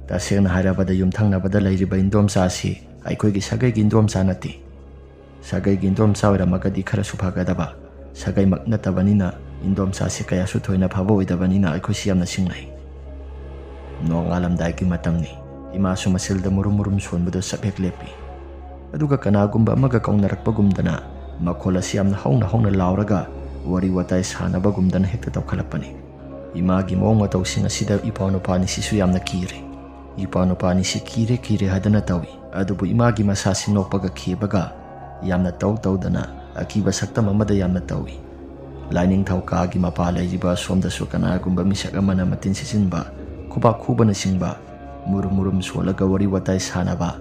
ꯇꯁꯦꯡꯅ ꯍꯥꯏꯔꯕꯗ ꯌꯨꯝꯊꯪꯅꯕꯗ ꯂꯩꯔꯤꯕ ꯏꯟꯗꯣꯝꯆꯥ ꯑꯁꯤ ꯑꯩꯈꯣꯏꯒꯤ ꯁꯥꯒꯩꯒꯤ ꯏꯟꯗꯣꯝꯆꯥ ꯅꯠꯇꯦ꯫ ꯁꯥꯒꯩꯒꯤ ꯏꯟꯗꯣꯝꯆꯥ ꯑꯣꯏꯔꯝꯃꯒꯗꯤ ꯈꯔꯁꯨ ꯐꯒꯗꯕ꯫ ꯁꯥꯒꯩꯃꯛ ꯅꯠꯇꯕꯅꯤꯅ ꯏꯟꯗꯣꯝꯆꯥꯁꯤ ꯀꯌꯥꯁꯨ ꯊꯣꯏꯅ ꯐꯕ ꯑꯣꯏꯗꯕꯅꯤꯅ ꯑꯩꯈꯣꯏꯁꯤ ꯌꯥꯝꯅ ꯆꯤꯡꯅꯩ꯫ ꯅꯣꯡꯉꯥꯜꯂꯝꯗꯥꯏꯒꯤ ꯃꯇꯝꯅꯤ꯫ ꯏꯃꯥꯁꯨ ꯃꯁꯤꯜꯗ ꯃꯨꯔꯨꯝ ꯃꯨꯔꯨꯝ ꯁꯣꯟꯕꯗꯨ ꯆꯞ ꯍꯦꯛ ꯂꯦꯞꯄꯤ꯫ ꯑꯗꯨꯒ ꯀꯅꯥꯒꯨꯝꯕ ꯑꯃꯒ ꯀꯧꯅꯔꯛꯄꯒꯨꯝꯗꯅ ꯃꯈꯣꯜ ꯑꯁꯤ ꯌꯥꯝꯅ ꯍꯧꯅ ꯍꯧꯅ ꯂꯥꯎꯔꯒ ꯋꯥꯔꯤ ꯋꯥꯇꯥꯏ ꯁꯥꯟꯅꯕꯒꯨꯝꯗꯅ ꯍꯦꯛꯇ ꯇꯧꯈꯠꯂꯛꯄꯅꯤ꯫ ꯏꯃꯥꯒꯤ ꯃꯑꯣꯡ ꯃꯇꯧꯁꯤꯡ ꯑꯁꯤꯗ ꯏꯄꯥ ꯅꯨꯄꯥ ꯑꯅꯤꯁꯤꯁꯨ ꯌꯥꯝꯅ ꯀꯤꯔꯦ꯫ ꯏꯄꯥ ꯅꯨꯄꯥ ꯑꯅꯤꯁꯤ ꯀꯤꯔꯦ ꯀꯤꯔꯦ ꯍꯥꯏꯗꯅ ꯇꯧꯏ꯫ ꯑꯗꯨꯕꯨ ꯏꯃꯥꯒꯤ ꯃꯁꯥꯁꯤ ꯅꯣꯛꯄꯒ ꯈꯦꯕꯒ ꯌꯥꯝꯅ ꯇꯧ ꯇꯧꯗꯅ ꯑꯀꯤꯕ ꯁꯛꯇꯝ ꯑꯃꯗ ꯌꯥꯝꯅ ꯇꯧꯏ꯫ ꯂꯥꯏꯅꯤꯡꯊꯧ ꯀꯥꯒꯤ ꯃꯄꯥ ꯂꯩꯔꯤꯕ ꯑꯁꯣꯝꯗꯁꯨ ꯀꯅꯥꯒꯨꯝꯕ ꯃꯤꯁꯛ ꯑꯃꯅ ꯃꯇꯤꯟ ꯁꯤꯠꯆꯤꯟꯕ, ꯈꯨꯕꯥꯛ ꯈꯨꯕꯅꯆꯤꯡꯕ, ꯃꯨꯔꯨꯝ ꯃꯨꯔꯨꯝ ꯁꯣꯜꯂꯒ ꯋꯥꯔꯤ ꯋꯥꯇꯥꯏ ꯁꯥꯟꯅꯕ,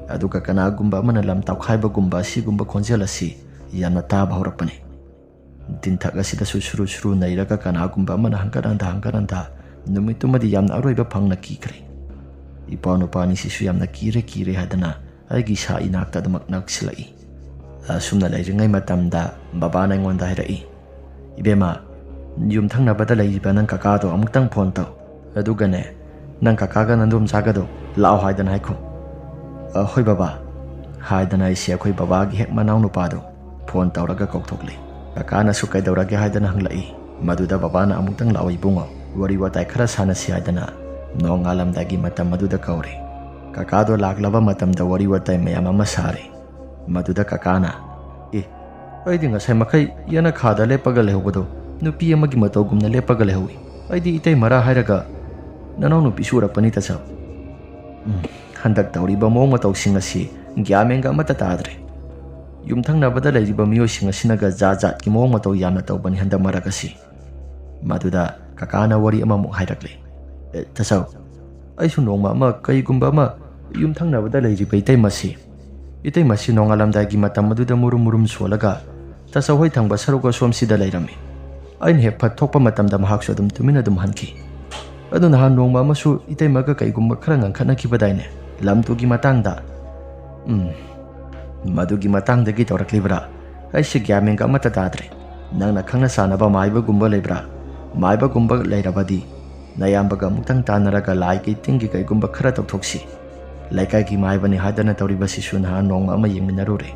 ꯑꯗꯨꯒ ꯀꯅꯥꯒꯨꯝꯕ ꯑꯃꯅ ꯂꯝ ꯇꯧꯈꯥꯏꯕꯒꯨꯝꯕ ꯑꯁꯤꯒꯨꯝꯕ ꯈꯣꯟꯖꯦꯜ ꯑꯁꯤ ꯌꯥꯝꯅ ꯇꯥꯕ ꯍꯧꯔꯛꯄꯅꯤ꯫ ꯇꯤꯟꯊꯛ ꯑꯁꯤꯗꯁꯨ ꯁꯨꯔꯨ ꯁꯨꯔꯨ ꯅꯩꯔꯒ ꯀꯅꯥꯒꯨꯝꯕ ꯑꯃꯅ ꯍꯪꯀꯠ ꯍꯟꯊ ꯍꯪꯀꯠ ꯍꯟꯊ ꯅꯨꯃꯤꯠꯇꯨꯃꯗꯤ ꯌꯥꯝꯅ ꯑꯔꯣꯏꯕ ꯐꯪꯅ ꯀꯤꯈ꯭ꯔꯦ꯫ ꯏꯄꯥ ꯅꯨꯄꯥ ꯑꯅꯤꯁꯤꯁꯨ ꯌꯥꯝꯅ ꯀꯤꯔꯦ ꯀꯤꯔꯦ ꯍꯥꯏꯗꯅ ꯑꯩꯒꯤ ꯏꯁꯥ ꯏꯅꯥꯛꯇ ꯑꯗꯨꯃꯛ ꯅꯛꯁꯤꯜꯂꯛꯏ꯫ ꯑꯁꯨꯝꯅ ꯂꯩꯔꯤꯉꯩ ꯃꯇꯝꯗ ꯕꯕꯥꯅ ꯑꯩꯉꯣꯟꯗ ꯍꯥꯏꯔꯛꯏ, "ꯏꯕꯦꯝꯃ, ꯌꯨꯝꯊꯪꯅꯕꯗ ꯂꯩꯔꯤꯕ ꯅꯪ ꯀꯀꯥꯗꯣ ꯑꯃꯨꯛꯇꯪ ꯐꯣꯟ ꯇꯧ꯫ ꯑꯗꯨꯒꯅꯦ, ꯅꯪ ꯀꯀꯥꯒ ꯅꯟꯗꯣꯝꯆꯥꯒꯗꯣ ꯂꯥꯛꯑꯣ ꯍꯥꯏꯗꯅ ꯍꯥꯏꯈꯣ꯫" "ꯑ, ꯍꯣꯏ ꯕꯕꯥ" ꯍꯥꯏꯗꯅ ꯑꯩꯁꯦ ꯑꯩꯈꯣꯏ ꯕꯕꯥꯒꯤ ꯍꯦꯛ ꯃꯅꯥꯎꯅꯨꯄꯥꯗꯣ ꯐꯣꯟ ꯇꯧꯔꯒ ꯀꯧꯊꯣꯛꯂꯦ꯫ ꯀꯀꯥꯅꯁꯨ ꯀꯩꯗꯧꯔꯒꯦ ꯍꯥꯏꯗꯅ ꯍꯪꯂꯛꯏ꯫ ꯃꯗꯨꯗ ꯕꯕꯥꯅ "ꯑꯃꯨꯛꯇꯪ ꯂꯥꯛꯑꯣ ꯏꯕꯨꯡꯉꯣ, ꯋꯥꯔꯤ ꯋꯥꯇꯥꯏ ꯈꯔ ꯁꯥꯟꯅꯁꯤ" ꯍꯥꯏꯗꯅ ꯅꯣꯡꯉꯥꯜꯂꯝꯗꯥꯏꯒꯤ ꯃꯇꯝ ꯑꯗꯨꯗ ꯀꯧꯔꯦ꯫ ꯀꯀꯥꯗꯣ ꯂꯥꯛꯂꯕ ꯃꯇꯝꯗ ꯋꯥꯔꯤ ꯋꯥꯇꯥꯏ ꯃꯌꯥꯝ ꯑꯃ ꯁꯥꯔꯦ꯫ ꯃꯗꯨꯗ ꯀꯀꯥꯅ, "ꯑꯦ, ꯑꯩꯗꯤ ꯉꯁꯥꯏ ꯃꯈꯩ ꯌꯦꯅꯈꯥꯗ ꯂꯦꯞꯄꯒ ꯂꯩꯍꯧꯕꯗꯣ ꯅꯨꯄꯤ ꯑꯃꯒꯤ ꯃꯇꯧꯒꯨꯝꯅ ꯂꯦꯞꯄꯒ ꯂꯩꯍꯧꯏ꯫ ꯑꯩꯗꯤ ꯏꯇꯩꯃꯔꯥ ꯍꯥꯏꯔꯒ ꯅꯅꯥꯎ ꯅꯨꯄꯤꯁꯨ ꯎꯔꯛꯄꯅꯤ ꯇꯥꯆꯧ꯫ ꯎꯝ, ꯍꯟꯗꯛ ꯇꯧꯔꯤꯕ ꯃꯑꯣꯡ ꯃꯇꯧꯁꯤꯡ ꯑꯁꯤ ꯒ꯭ꯌꯥꯟ ꯃꯦꯟꯒ ꯑꯃꯠꯇ ꯇꯥꯗ꯭ꯔꯦ꯫ ꯌꯨꯝꯊꯪꯅꯕꯗ ꯂꯩꯔꯤꯕ ꯃꯤꯑꯣꯏꯁꯤꯡ ꯑꯁꯤꯅꯒ ꯖꯥꯠ ꯖꯥꯠꯀꯤ ꯃꯑꯣꯡ ꯃꯇꯧ ꯌꯥꯝꯅ ꯇꯧꯕꯅꯤ ꯍꯟꯗꯛ ꯃꯔꯛ ꯑꯁꯤ꯫" ꯃꯗꯨꯗ ꯀꯀꯥꯅ ꯋꯥꯔꯤ ꯑꯃꯃꯨꯛ ꯍꯥꯏꯔꯛꯂꯦ꯫ "ꯑꯦ, ꯇꯥꯆꯧ, ꯑꯩꯁꯨ ꯅꯣꯡꯃ ꯑꯃ ꯀꯩꯒꯨꯝꯕ ꯑꯃ ꯌꯨꯝꯊꯪꯅꯕꯗ ꯂꯩꯔꯤꯕ ꯏꯇꯩꯃꯁꯤ, ꯏꯇꯩꯃꯁꯤ ꯅꯣꯡꯉꯥꯜꯂꯝꯗꯥꯏꯒꯤ ꯃꯇꯝ ꯑꯗꯨꯗ ꯃꯨꯔꯨꯝ ꯃꯨꯔꯨꯝ ꯁꯣꯜꯂꯒ ꯇꯥꯆꯧ ꯍꯣꯏ ꯊꯪꯕ ꯁꯔꯨꯛ ꯑꯁꯣꯝꯁꯤꯗ ꯂꯩꯔꯝꯃꯤ꯫ ꯑꯩꯅ ꯍꯦꯛ ꯐꯠ ꯊꯣꯛꯄ ꯃꯇꯝꯗ ꯃꯍꯥꯛꯁꯨ ꯑꯗꯨꯝ ꯇꯨꯃꯤꯟꯅ ꯑꯗꯨꯝ ꯍꯟꯈꯤ꯫ ꯑꯗꯨ ꯅꯍꯥꯟ ꯅꯣꯡꯃ ꯑꯃꯁꯨ ꯏꯇꯩꯃꯒ ꯀꯩꯒꯨꯝꯕ ꯈꯔ ꯉꯥꯡꯈꯠꯅꯈꯤꯕꯗꯥꯏꯅꯦ, ꯂꯝ ꯇꯨꯒꯤ ꯃꯇꯥꯡꯗ?" "ꯎꯝ, ꯃꯗꯨꯒꯤ ꯃꯇꯥꯡꯗꯒꯤ ꯇꯧꯔꯛꯂꯤꯕ꯭ꯔꯥ? ꯑꯩꯁꯦ ꯒ꯭ꯌꯥꯟ ꯃꯦꯟꯒ ꯑꯃꯠꯇ ꯇꯥꯗ꯭ꯔꯦ꯫ ꯅꯪꯅ ꯈꯪꯅ ꯆꯥꯟꯅꯕ ꯃꯥꯏꯕꯒꯨꯝꯕ ꯂꯩꯕ꯭ꯔꯥ? ꯃꯥꯏꯕꯒꯨꯝꯕ ꯂꯩꯔꯕꯗꯤ ꯅꯌꯥꯝꯕꯒ ꯑꯃꯨꯛꯇꯪ ꯇꯥꯟꯅꯔꯒ ꯂꯥꯏꯒꯤ ꯇꯤꯟꯒꯤ ꯀꯩꯒꯨꯝꯕ ꯈꯔ ꯇꯧꯊꯣꯛꯁꯤ꯫ ꯂꯩꯀꯥꯏꯒꯤ ꯃꯥꯏꯕꯅꯤ ꯍꯥꯏꯗꯅ ꯇꯧꯔꯤꯕꯁꯤꯁꯨ ꯅꯍꯥꯟ ꯅꯣꯡꯃ ꯑꯃ ꯌꯦꯡꯃꯤꯟꯅꯔꯨꯔꯦ꯫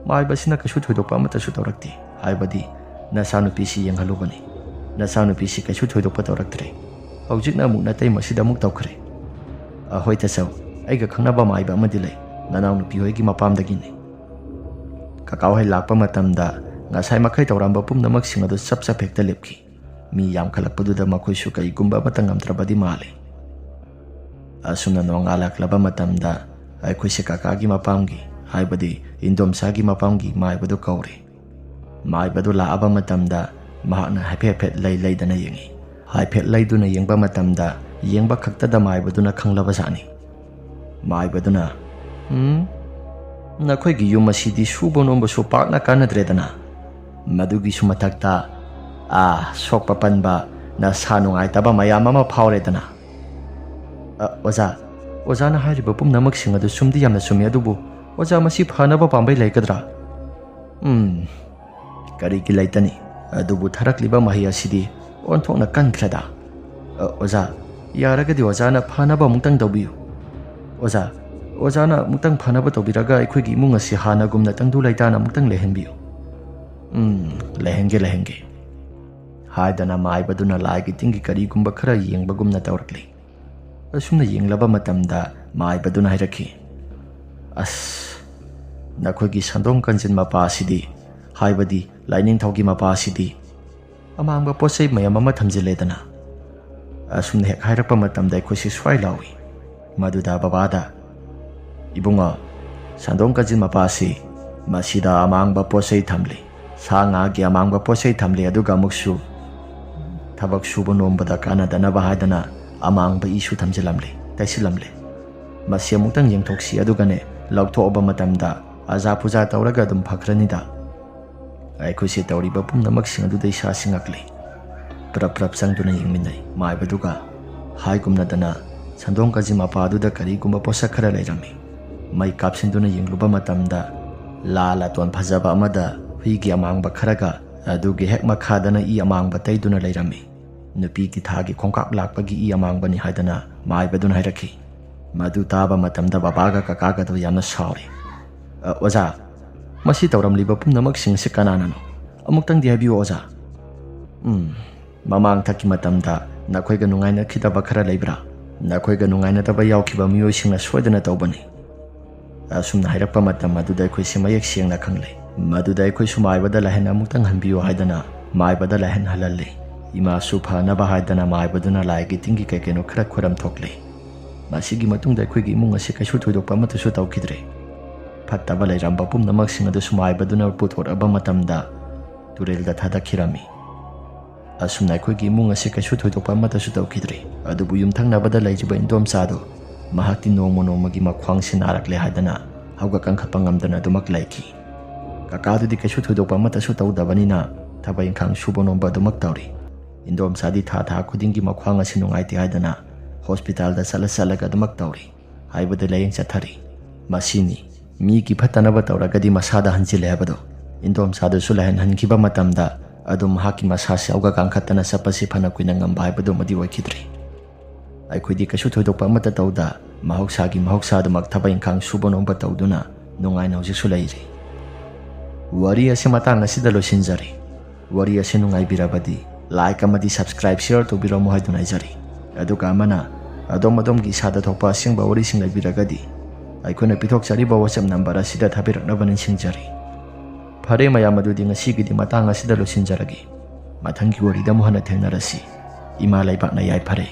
ꯃꯥꯏꯕꯁꯤꯅ ꯀꯩꯁꯨ ꯊꯣꯏꯗꯣꯛꯄ ꯑꯃꯠꯇꯁꯨ ꯇꯧꯔꯛꯇꯦ꯫ ꯍꯥꯏꯕꯗꯤ ꯅꯆꯥꯅꯨꯄꯤꯁꯤ ꯌꯦꯡꯍꯜꯂꯨꯕꯅꯤ꯫ ꯅꯆꯥꯅꯨꯄꯤꯁꯤ ꯀꯩꯁꯨ ꯊꯣꯏꯗꯣꯛꯄ ꯇꯧꯔꯛꯇ꯭ꯔꯦ꯫ ꯍꯧꯖꯤꯛꯅ ꯑꯃꯨꯛ ꯅꯇꯩꯃꯁꯤꯗ ꯑꯃꯨꯛ ꯇꯧꯈ꯭ꯔꯦ꯫ ꯑꯍꯣꯏ ꯇꯥꯆꯧ, ꯑꯩꯒ ꯈꯪꯅꯕ ꯃꯥꯏꯕ ꯑꯃꯗꯤ ꯂꯩ, ꯅꯅꯥꯎꯅꯨꯄꯤ ꯍꯣꯏꯒꯤ ꯃꯄꯥꯝꯗꯒꯤꯅꯤ꯫ ꯀꯀꯥ ꯍꯣꯏ ꯂꯥꯛꯄ ꯃꯇꯝꯗ ꯉꯁꯥꯏ ꯃꯈꯩ ꯇꯧꯔꯝꯕ ꯄꯨꯝꯅꯃꯛꯁꯤꯡ ꯑꯗꯨ ꯆꯞ ꯆꯞ ꯍꯦꯛꯇ ꯂꯦꯞꯈꯤ꯫ ꯃꯤ ꯌꯥꯝꯈꯠꯂꯛꯄꯗꯨꯗ ꯃꯈꯣꯏꯁꯨ ꯀꯔꯤꯒꯨꯝꯕ ꯑꯃꯠꯇ ꯉꯝꯗ꯭ꯔꯕꯗꯤ ꯃꯥꯜꯂꯤ꯫ ꯑꯁꯨꯝꯅ ꯅꯣꯡꯉꯥꯜꯂꯛꯂꯕ ꯃꯇꯝꯗ ꯑꯩꯈꯣꯏꯁꯦ ꯀꯀꯥꯒꯤ ꯃꯄꯥꯝꯒꯤ, ꯍꯥꯏꯕꯗꯤ ꯏꯟꯗꯣꯝꯆꯥꯒꯤ ꯃꯄꯥꯝꯒꯤ ꯃꯥꯏꯕꯗꯨ ꯀꯧꯔꯦ꯫ ꯃꯥꯏꯕꯗꯨ ꯂꯥꯛꯑꯕ ꯃꯇꯝꯗ ꯃꯍꯥꯛꯅ ꯍꯥꯏꯐꯦꯠ ꯍꯥꯏꯐꯦꯠ ꯂꯩ ꯂꯩꯗꯅ ꯌꯦꯡꯉꯤ꯫ ꯍꯥꯏꯐꯦꯠ ꯂꯩꯗꯨꯅ ꯌꯦꯡꯕ ꯃꯇꯝꯗ ꯌꯦꯡꯕ ꯈꯛꯇꯗ ꯃꯥꯏꯕꯗꯨꯅ ꯈꯪꯂꯕ ꯖꯥꯠꯅꯤ꯫ ꯃꯥꯏꯕꯗꯨꯅ, "ꯎꯝ, ꯅꯈꯣꯏꯒꯤ ꯌꯨꯝ ꯑꯁꯤꯗꯤ ꯁꯨꯕ ꯅꯣꯝꯕꯁꯨ ꯄꯥꯛꯅ ꯀꯥꯟꯅꯗ꯭ꯔꯦꯗꯅ꯫ ꯃꯗꯨꯒꯤꯁꯨ ꯃꯊꯛꯇ, ꯑꯥ, ꯁꯣꯛꯄ ꯄꯟꯕ, ꯅꯁꯥ ꯅꯨꯡꯉꯥꯏꯇꯕ ꯃꯌꯥꯝ ꯑꯃ ꯐꯥꯎꯔꯦꯗꯅ꯫" "ꯑ, ꯑꯣꯖꯥ, ꯑꯣꯖꯥꯅ ꯍꯥꯏꯔꯤꯕ ꯄꯨꯝꯅꯃꯛꯁꯤꯡ ꯑꯗꯨ ꯆꯨꯝꯗꯤ ꯌꯥꯝꯅ ꯆꯨꯝꯃꯤ, ꯑꯗꯨꯕꯨ ꯑꯣꯖꯥ, ꯃꯁꯤ ꯐꯅꯕ ꯄꯥꯝꯕꯩ ꯂꯩꯒꯗ꯭ꯔꯥ?" "ꯎꯝ, ꯀꯔꯤꯒꯤ ꯂꯩꯇꯅꯤ? ꯑꯗꯨꯕꯨ ꯊꯥꯔꯛꯂꯤꯕ ꯃꯍꯩ ꯑꯁꯤꯗꯤ ꯑꯣꯟꯊꯣꯛꯅ ꯀꯟꯈ꯭ꯔꯦꯗ꯫ ꯑ, ꯑꯣꯖꯥ, ꯌꯥꯔꯒꯗꯤ ꯑꯣꯖꯥꯅ ꯐꯅꯕ ꯑꯃꯨꯛꯇꯪ ꯇꯧꯕꯤꯌꯨ꯫ ꯑꯣꯖꯥ, ꯑꯣꯖꯥꯅ ꯑꯃꯨꯛꯇꯪ ꯐꯅꯕ ꯇꯧꯕꯤꯔꯒ ꯑꯩꯈꯣꯏꯒꯤ ꯏꯃꯨꯡ ꯑꯁꯤ ꯍꯥꯟꯅꯒꯨꯝꯅ ꯇꯪꯗꯨ ꯂꯩꯇꯥꯅ ꯑꯃꯨꯛꯇꯪ ꯂꯩꯍꯟꯕꯤꯌꯨ꯫" "ꯎꯝ, ꯂꯩꯍꯟꯒꯦ, ꯂꯩꯍꯟꯒꯦ," ꯍꯥꯏꯗꯅ ꯃꯥꯏꯕꯗꯨꯅ ꯂꯥꯏꯒꯤ ꯇꯤꯟꯒꯤ ꯀꯔꯤꯒꯨꯝꯕ ꯈꯔ ꯌꯦꯡꯕꯒꯨꯝꯅ ꯇꯧꯔꯛꯂꯤ꯫ ꯑꯁꯨꯝꯅ ꯌꯦꯡꯂꯕ ꯃꯇꯝꯗ ꯃꯥꯏꯕꯗꯨꯅ ꯍꯥꯏꯔꯛꯈꯤ, "ꯑꯁ, ꯅꯈꯣꯏꯒꯤ ꯁꯟꯗꯣꯡ ꯀꯟꯖꯤꯟ ꯃꯄꯥ ꯑꯁꯤꯗꯤ, ꯍꯥꯏꯕꯗꯤ ꯂꯥꯏꯅꯤꯡꯊꯧꯒꯤ ꯃꯄꯥ ꯑꯁꯤꯗꯤ ꯑꯃꯥꯡꯕ ꯄꯣꯠ ꯆꯩ ꯃꯌꯥꯝ ꯑꯃ ꯊꯝꯖꯤꯜꯂꯦꯗꯅ꯫" ꯑꯁꯨꯝꯅ ꯍꯦꯛ ꯍꯥꯏꯔꯛꯄ ꯃꯇꯝꯗ ꯑꯩꯈꯣꯏꯁꯤ ꯁ꯭ꯋꯥꯏ ꯂꯥꯎꯏ꯫ ꯃꯗꯨꯗ ꯕꯕꯥꯗ, "ꯏꯕꯨꯡꯉꯣ, ꯁꯟꯗꯣꯡ ꯀꯟꯖꯤꯟ ꯃꯄꯥ ꯑꯁꯤ ꯃꯁꯤꯗ ꯑꯃꯥꯡꯕ ꯄꯣꯠ ꯆꯩ ꯊꯝꯂꯤ꯫ ꯁꯥ ꯉꯥꯒꯤ ꯑꯃꯥꯡꯕ ꯄꯣꯠ ꯆꯩ ꯊꯝꯂꯤ, ꯑꯗꯨꯒ ꯑꯃꯨꯛꯁꯨ ꯊꯕꯛ ꯁꯨꯕ ꯅꯣꯝꯕꯗ ꯀꯥꯟꯅꯗꯅꯕ ꯍꯥꯏꯗꯅ ꯑꯃꯥꯡꯕ ꯏꯁꯨ ꯊꯝꯖꯤꯜꯂꯝꯂꯤ, ꯇꯩꯁꯤꯜꯂꯝꯂꯤ꯫ ꯃꯁꯤ ꯑꯃꯨꯛꯇꯪ ꯌꯦꯡꯊꯣꯛꯁꯤ, ꯑꯗꯨꯒꯅꯦ ꯂꯧꯊꯣꯛꯑꯕ ꯃꯇꯝꯗ ꯑꯖꯥ ꯄꯨꯖꯥ ꯇꯧꯔꯒ ꯑꯗꯨꯝ ꯐꯈ꯭ꯔꯅꯤꯗ꯫" ꯑꯩꯈꯣꯏꯁꯦ ꯇꯧꯔꯤꯕ ꯄꯨꯝꯅꯃꯛꯁꯤꯡ ꯑꯗꯨꯗ ꯏꯁꯥꯁꯤ ꯉꯛꯂꯤ꯫ ꯄ꯭ꯔꯞ ꯄ꯭ꯔꯞ ꯆꯪꯗꯨꯅ ꯌꯦꯡꯃꯤꯟꯅꯩ꯫ ꯃꯥꯏꯕꯗꯨꯒ ꯍꯥꯏꯒꯨꯝꯅꯗꯅ ꯁꯟꯗꯣꯡ ꯀꯖꯤꯟ ꯃꯄꯥꯗꯨꯗ ꯀꯔꯤꯒꯨꯝꯕ ꯄꯣꯠꯁꯛ ꯈꯔ ꯂꯩꯔꯝꯃꯤ꯫ ꯃꯩ ꯀꯥꯞꯁꯤꯟꯗꯨꯅ ꯌꯦꯡꯂꯨꯕ ꯃꯇꯝꯗ ꯂꯥ ꯂꯥꯇꯣꯟ ꯐꯖꯕ ꯑꯃꯗ ꯍꯨꯏꯒꯤ ꯑꯃꯥꯡꯕ ꯈꯔꯒ ꯑꯗꯨꯒꯤ ꯍꯦꯛ ꯃꯈꯥꯗꯅ ꯏ ꯑꯃꯥꯡꯕ ꯇꯩꯗꯨꯅ ꯂꯩꯔꯝꯃꯤ꯫ ꯅꯨꯄꯤꯒꯤ ꯊꯥꯒꯤ ꯈꯣꯡꯀꯥꯞ ꯂꯥꯛꯄꯒꯤ ꯏ ꯑꯃꯥꯡꯕꯅꯤ ꯍꯥꯏꯗꯅ ꯃꯥꯏꯕꯗꯨꯅ ꯍꯥꯏꯔꯛꯈꯤ꯫ ꯃꯗꯨ ꯇꯥꯕ ꯃꯇꯝꯗ ꯕꯕꯥꯒ ꯀꯀꯥꯒꯗꯣ ꯌꯥꯝꯅ ꯁꯥꯎꯔꯦ꯫ "ꯑ, ꯑꯣꯖꯥ, ꯃꯁꯤ ꯇꯧꯔꯝꯂꯤꯕ ꯄꯨꯝꯅꯃꯛꯁꯤꯡ ꯑꯁꯤ ꯀꯅꯥꯅꯅꯣ? ꯑꯃꯨꯛꯇꯪꯗꯤ ꯍꯥꯏꯕꯤꯌꯨ, ꯑꯣꯖꯥ꯫" "ꯎꯝ, ꯃꯃꯥꯡꯊꯛꯀꯤ ꯃꯇꯝꯗ ꯅꯈꯣꯏꯒ ꯅꯨꯡꯉꯥꯏꯅꯈꯤꯗꯕ ꯈꯔ ꯂꯩꯕ꯭ꯔꯥ? ꯅꯈꯣꯏꯒ ꯅꯨꯡꯉꯥꯏꯅꯗꯕ ꯌꯥꯎꯈꯤꯕ ꯃꯤꯑꯣꯏꯁꯤꯡꯅ ꯁꯣꯏꯗꯅ ꯇꯧꯕꯅꯤ꯫" ꯑꯁꯨꯝꯅ ꯍꯥꯏꯔꯛꯄ ꯃꯇꯝ ꯑꯗꯨꯗ ꯑꯩꯈꯣꯏꯁꯦ ꯃꯌꯦꯛ ꯁꯦꯡꯅ ꯈꯪꯂꯦ꯫ ꯃꯗꯨꯗ ꯑꯩꯈꯣꯏꯁꯨ ꯃꯥꯏꯕꯗ ꯂꯥꯏꯍꯟ ꯑꯃꯨꯛꯇꯪ ꯍꯟꯕꯤꯌꯨ ꯍꯥꯏꯗꯅ ꯃꯥꯏꯕꯗ ꯂꯥꯏꯍꯟ ꯍꯜꯍꯜꯂꯦ꯫ ꯏꯃꯥꯁꯨ ꯐꯅꯕ ꯍꯥꯏꯗꯅ ꯃꯥꯏꯕꯗꯨꯅ ꯂꯥꯏꯒꯤ ꯇꯤꯟꯒꯤ ꯀꯩ ꯀꯩꯅꯣ ꯈꯔ ꯈꯣꯏꯔꯝ ꯊꯣꯛꯂꯦ꯫ ꯃꯁꯤꯒꯤ ꯃꯇꯨꯡꯗ ꯑꯩꯈꯣꯏꯒꯤ ꯏꯃꯨꯡ ꯑꯁꯤ ꯀꯩꯁꯨ ꯊꯣꯏꯗꯣꯛꯄ ꯑꯃꯠꯇꯁꯨ ꯇꯧꯈꯤꯗ꯭ꯔꯦ꯫ ꯐꯠꯇꯕ ꯂꯩꯔꯝꯕ ꯄꯨꯝꯅꯃꯛꯁꯤꯡ ꯑꯗꯨꯁꯨ ꯃꯥꯏꯕꯗꯨꯅ ꯄꯨꯊꯣꯔꯛꯑꯕ ꯃꯇꯝꯗ ꯇꯨꯔꯦꯜꯗ ꯊꯥꯗꯈꯤꯔꯝꯃꯤ꯫ ꯑꯁꯨꯝꯅ ꯑꯩꯈꯣꯏꯒꯤ ꯏꯃꯨꯡ ꯑꯁꯤ ꯀꯩꯁꯨ ꯊꯣꯏꯗꯣꯛꯄ ꯑꯃꯠꯇꯁꯨ ꯇꯧꯈꯤꯗ꯭ꯔꯦ꯫ ꯑꯗꯨꯕꯨ ꯌꯨꯝꯊꯪꯅꯕꯗ ꯂꯩꯔꯤꯕ ꯏꯟꯗꯣꯝꯆꯥꯗꯨ, ꯃꯍꯥꯛꯇꯤ ꯅꯣꯡꯃ ꯅꯣꯡꯃꯒꯤ ꯃꯈ꯭ꯋꯥꯡꯁꯤ ꯅꯥꯔꯛꯂꯦ ꯍꯥꯏꯗꯅ ꯍꯧꯒꯠ ꯀꯥꯡꯈꯠꯄ ꯉꯝꯗꯅ ꯑꯗꯨꯃꯛ ꯂꯩꯈꯤ꯫ ꯀꯀꯥꯗꯨꯗꯤ ꯀꯩꯁꯨ ꯊꯣꯏꯗꯣꯛꯄ ꯑꯃꯠꯇꯁꯨ ꯇꯧꯗꯕꯅꯤꯅ ꯊꯕꯛ ꯏꯪꯈꯥꯡ ꯁꯨꯕ ꯅꯣꯝꯕ ꯑꯗꯨꯃꯛ ꯇꯧꯔꯤ꯫ ꯏꯟꯗꯣꯝꯆꯥꯗꯤ ꯊꯥ ꯊꯥ ꯈꯨꯗꯤꯡꯒꯤ ꯃꯈ꯭ꯋꯥꯡ ꯑꯁꯤ ꯅꯨꯡꯉꯥꯏꯇꯦ ꯍꯥꯏꯗꯅ ꯍꯣꯁꯄꯤꯇꯥꯜꯗ ꯆꯠꯂ ꯆꯠꯂꯒ ꯑꯗꯨꯃꯛ ꯇꯧꯔꯤ꯫ ꯍꯥꯏꯕꯗ ꯂꯥꯌꯦꯡ ꯆꯠꯊꯔꯤ꯫ ꯃꯁꯤꯅꯤ, ꯃꯤꯒꯤ ꯐꯠꯇꯅꯕ ꯇꯧꯔꯒꯗꯤ ꯃꯁꯥꯗ ꯍꯟꯖꯤꯜꯂꯦ ꯍꯥꯏꯕꯗꯣ꯫ ꯏꯟꯗꯣꯝꯆꯥꯗꯨꯁꯨ ꯂꯥꯏꯍꯟ ꯍꯟꯈꯤꯕ ꯃꯇꯝꯗ ꯑꯗꯨꯝ ꯃꯍꯥꯛꯀꯤ ꯃꯁꯥꯁꯤ ꯍꯧꯒꯠ ꯀꯥꯡꯈꯠꯇꯅ ꯆꯠꯄꯁꯤ ꯐꯅ ꯀꯨꯏꯅ ꯉꯝꯕ ꯍꯥꯏꯕꯗꯨꯃꯗꯤ ꯑꯣꯏꯈꯤꯗ꯭ꯔꯤ꯫ ꯑꯩꯈꯣꯏꯗꯤ ꯀꯩꯁꯨ ꯊꯣꯏꯗꯣꯛꯄ ꯑꯃꯠꯇ ꯇꯧꯗ, ꯃꯍꯧꯁꯥꯒꯤ ꯃꯍꯧꯁꯥ ꯑꯗꯨꯃꯛ ꯊꯕꯛ ꯏꯪꯈꯥꯡ ꯁꯨꯕ ꯅꯣꯝꯕ ꯇꯧꯗꯨꯅ ꯅꯨꯡꯉꯥꯏꯅ ꯍꯧꯖꯤꯛꯁꯨ ꯂꯩꯔꯤ꯫ ꯋꯥꯔꯤ ꯑꯁꯤ ꯃꯇꯥꯡ ꯑꯁꯤꯗ ꯂꯣꯏꯁꯤꯟꯖꯔꯤ꯫ ꯋꯥꯔꯤ ꯑꯁꯤ ꯅꯨꯡꯉꯥꯏꯕꯤꯔꯕꯗꯤ like ꯑꯃꯗꯤ subscribe, share ꯇꯧꯕꯤꯔꯝꯃꯨ ꯍꯥꯏꯗꯨꯅ ꯍꯥꯏꯖꯔꯤ꯫ ꯑꯗꯨꯒ ꯑꯃꯅ ꯑꯗꯣꯝ ꯑꯗꯣꯝꯒꯤ ꯏꯁꯥꯗ ꯊꯣꯛꯄ ꯑꯁꯦꯡꯕ ꯋꯥꯔꯤꯁꯤꯡ ꯂꯩꯕꯤꯔꯒꯗꯤ ꯑꯩꯈꯣꯏꯅ ꯄꯤꯊꯣꯛꯆꯔꯤꯕ WhatsApp number ꯑꯁꯤꯗ ꯊꯥꯕꯤꯔꯛꯅꯕ ꯅꯤꯡꯁꯤꯡꯖꯔꯤ꯫ ꯐꯔꯦ ꯃꯌꯥꯝ, ꯑꯗꯨꯗꯤ ꯉꯁꯤꯒꯤꯗꯤ ꯃꯇꯥꯡ ꯑꯁꯤꯗ ꯂꯣꯏꯁꯤꯟꯖꯔꯒꯦ꯫ ꯃꯊꯪꯒꯤ ꯋꯥꯔꯤꯗ ꯑꯃꯨꯛ ꯍꯟꯅ ꯊꯦꯡꯅꯔꯁꯤ꯫ ꯏꯃꯥ ꯂꯩꯕꯥꯛꯅ ꯌꯥꯏꯐꯔꯦ꯫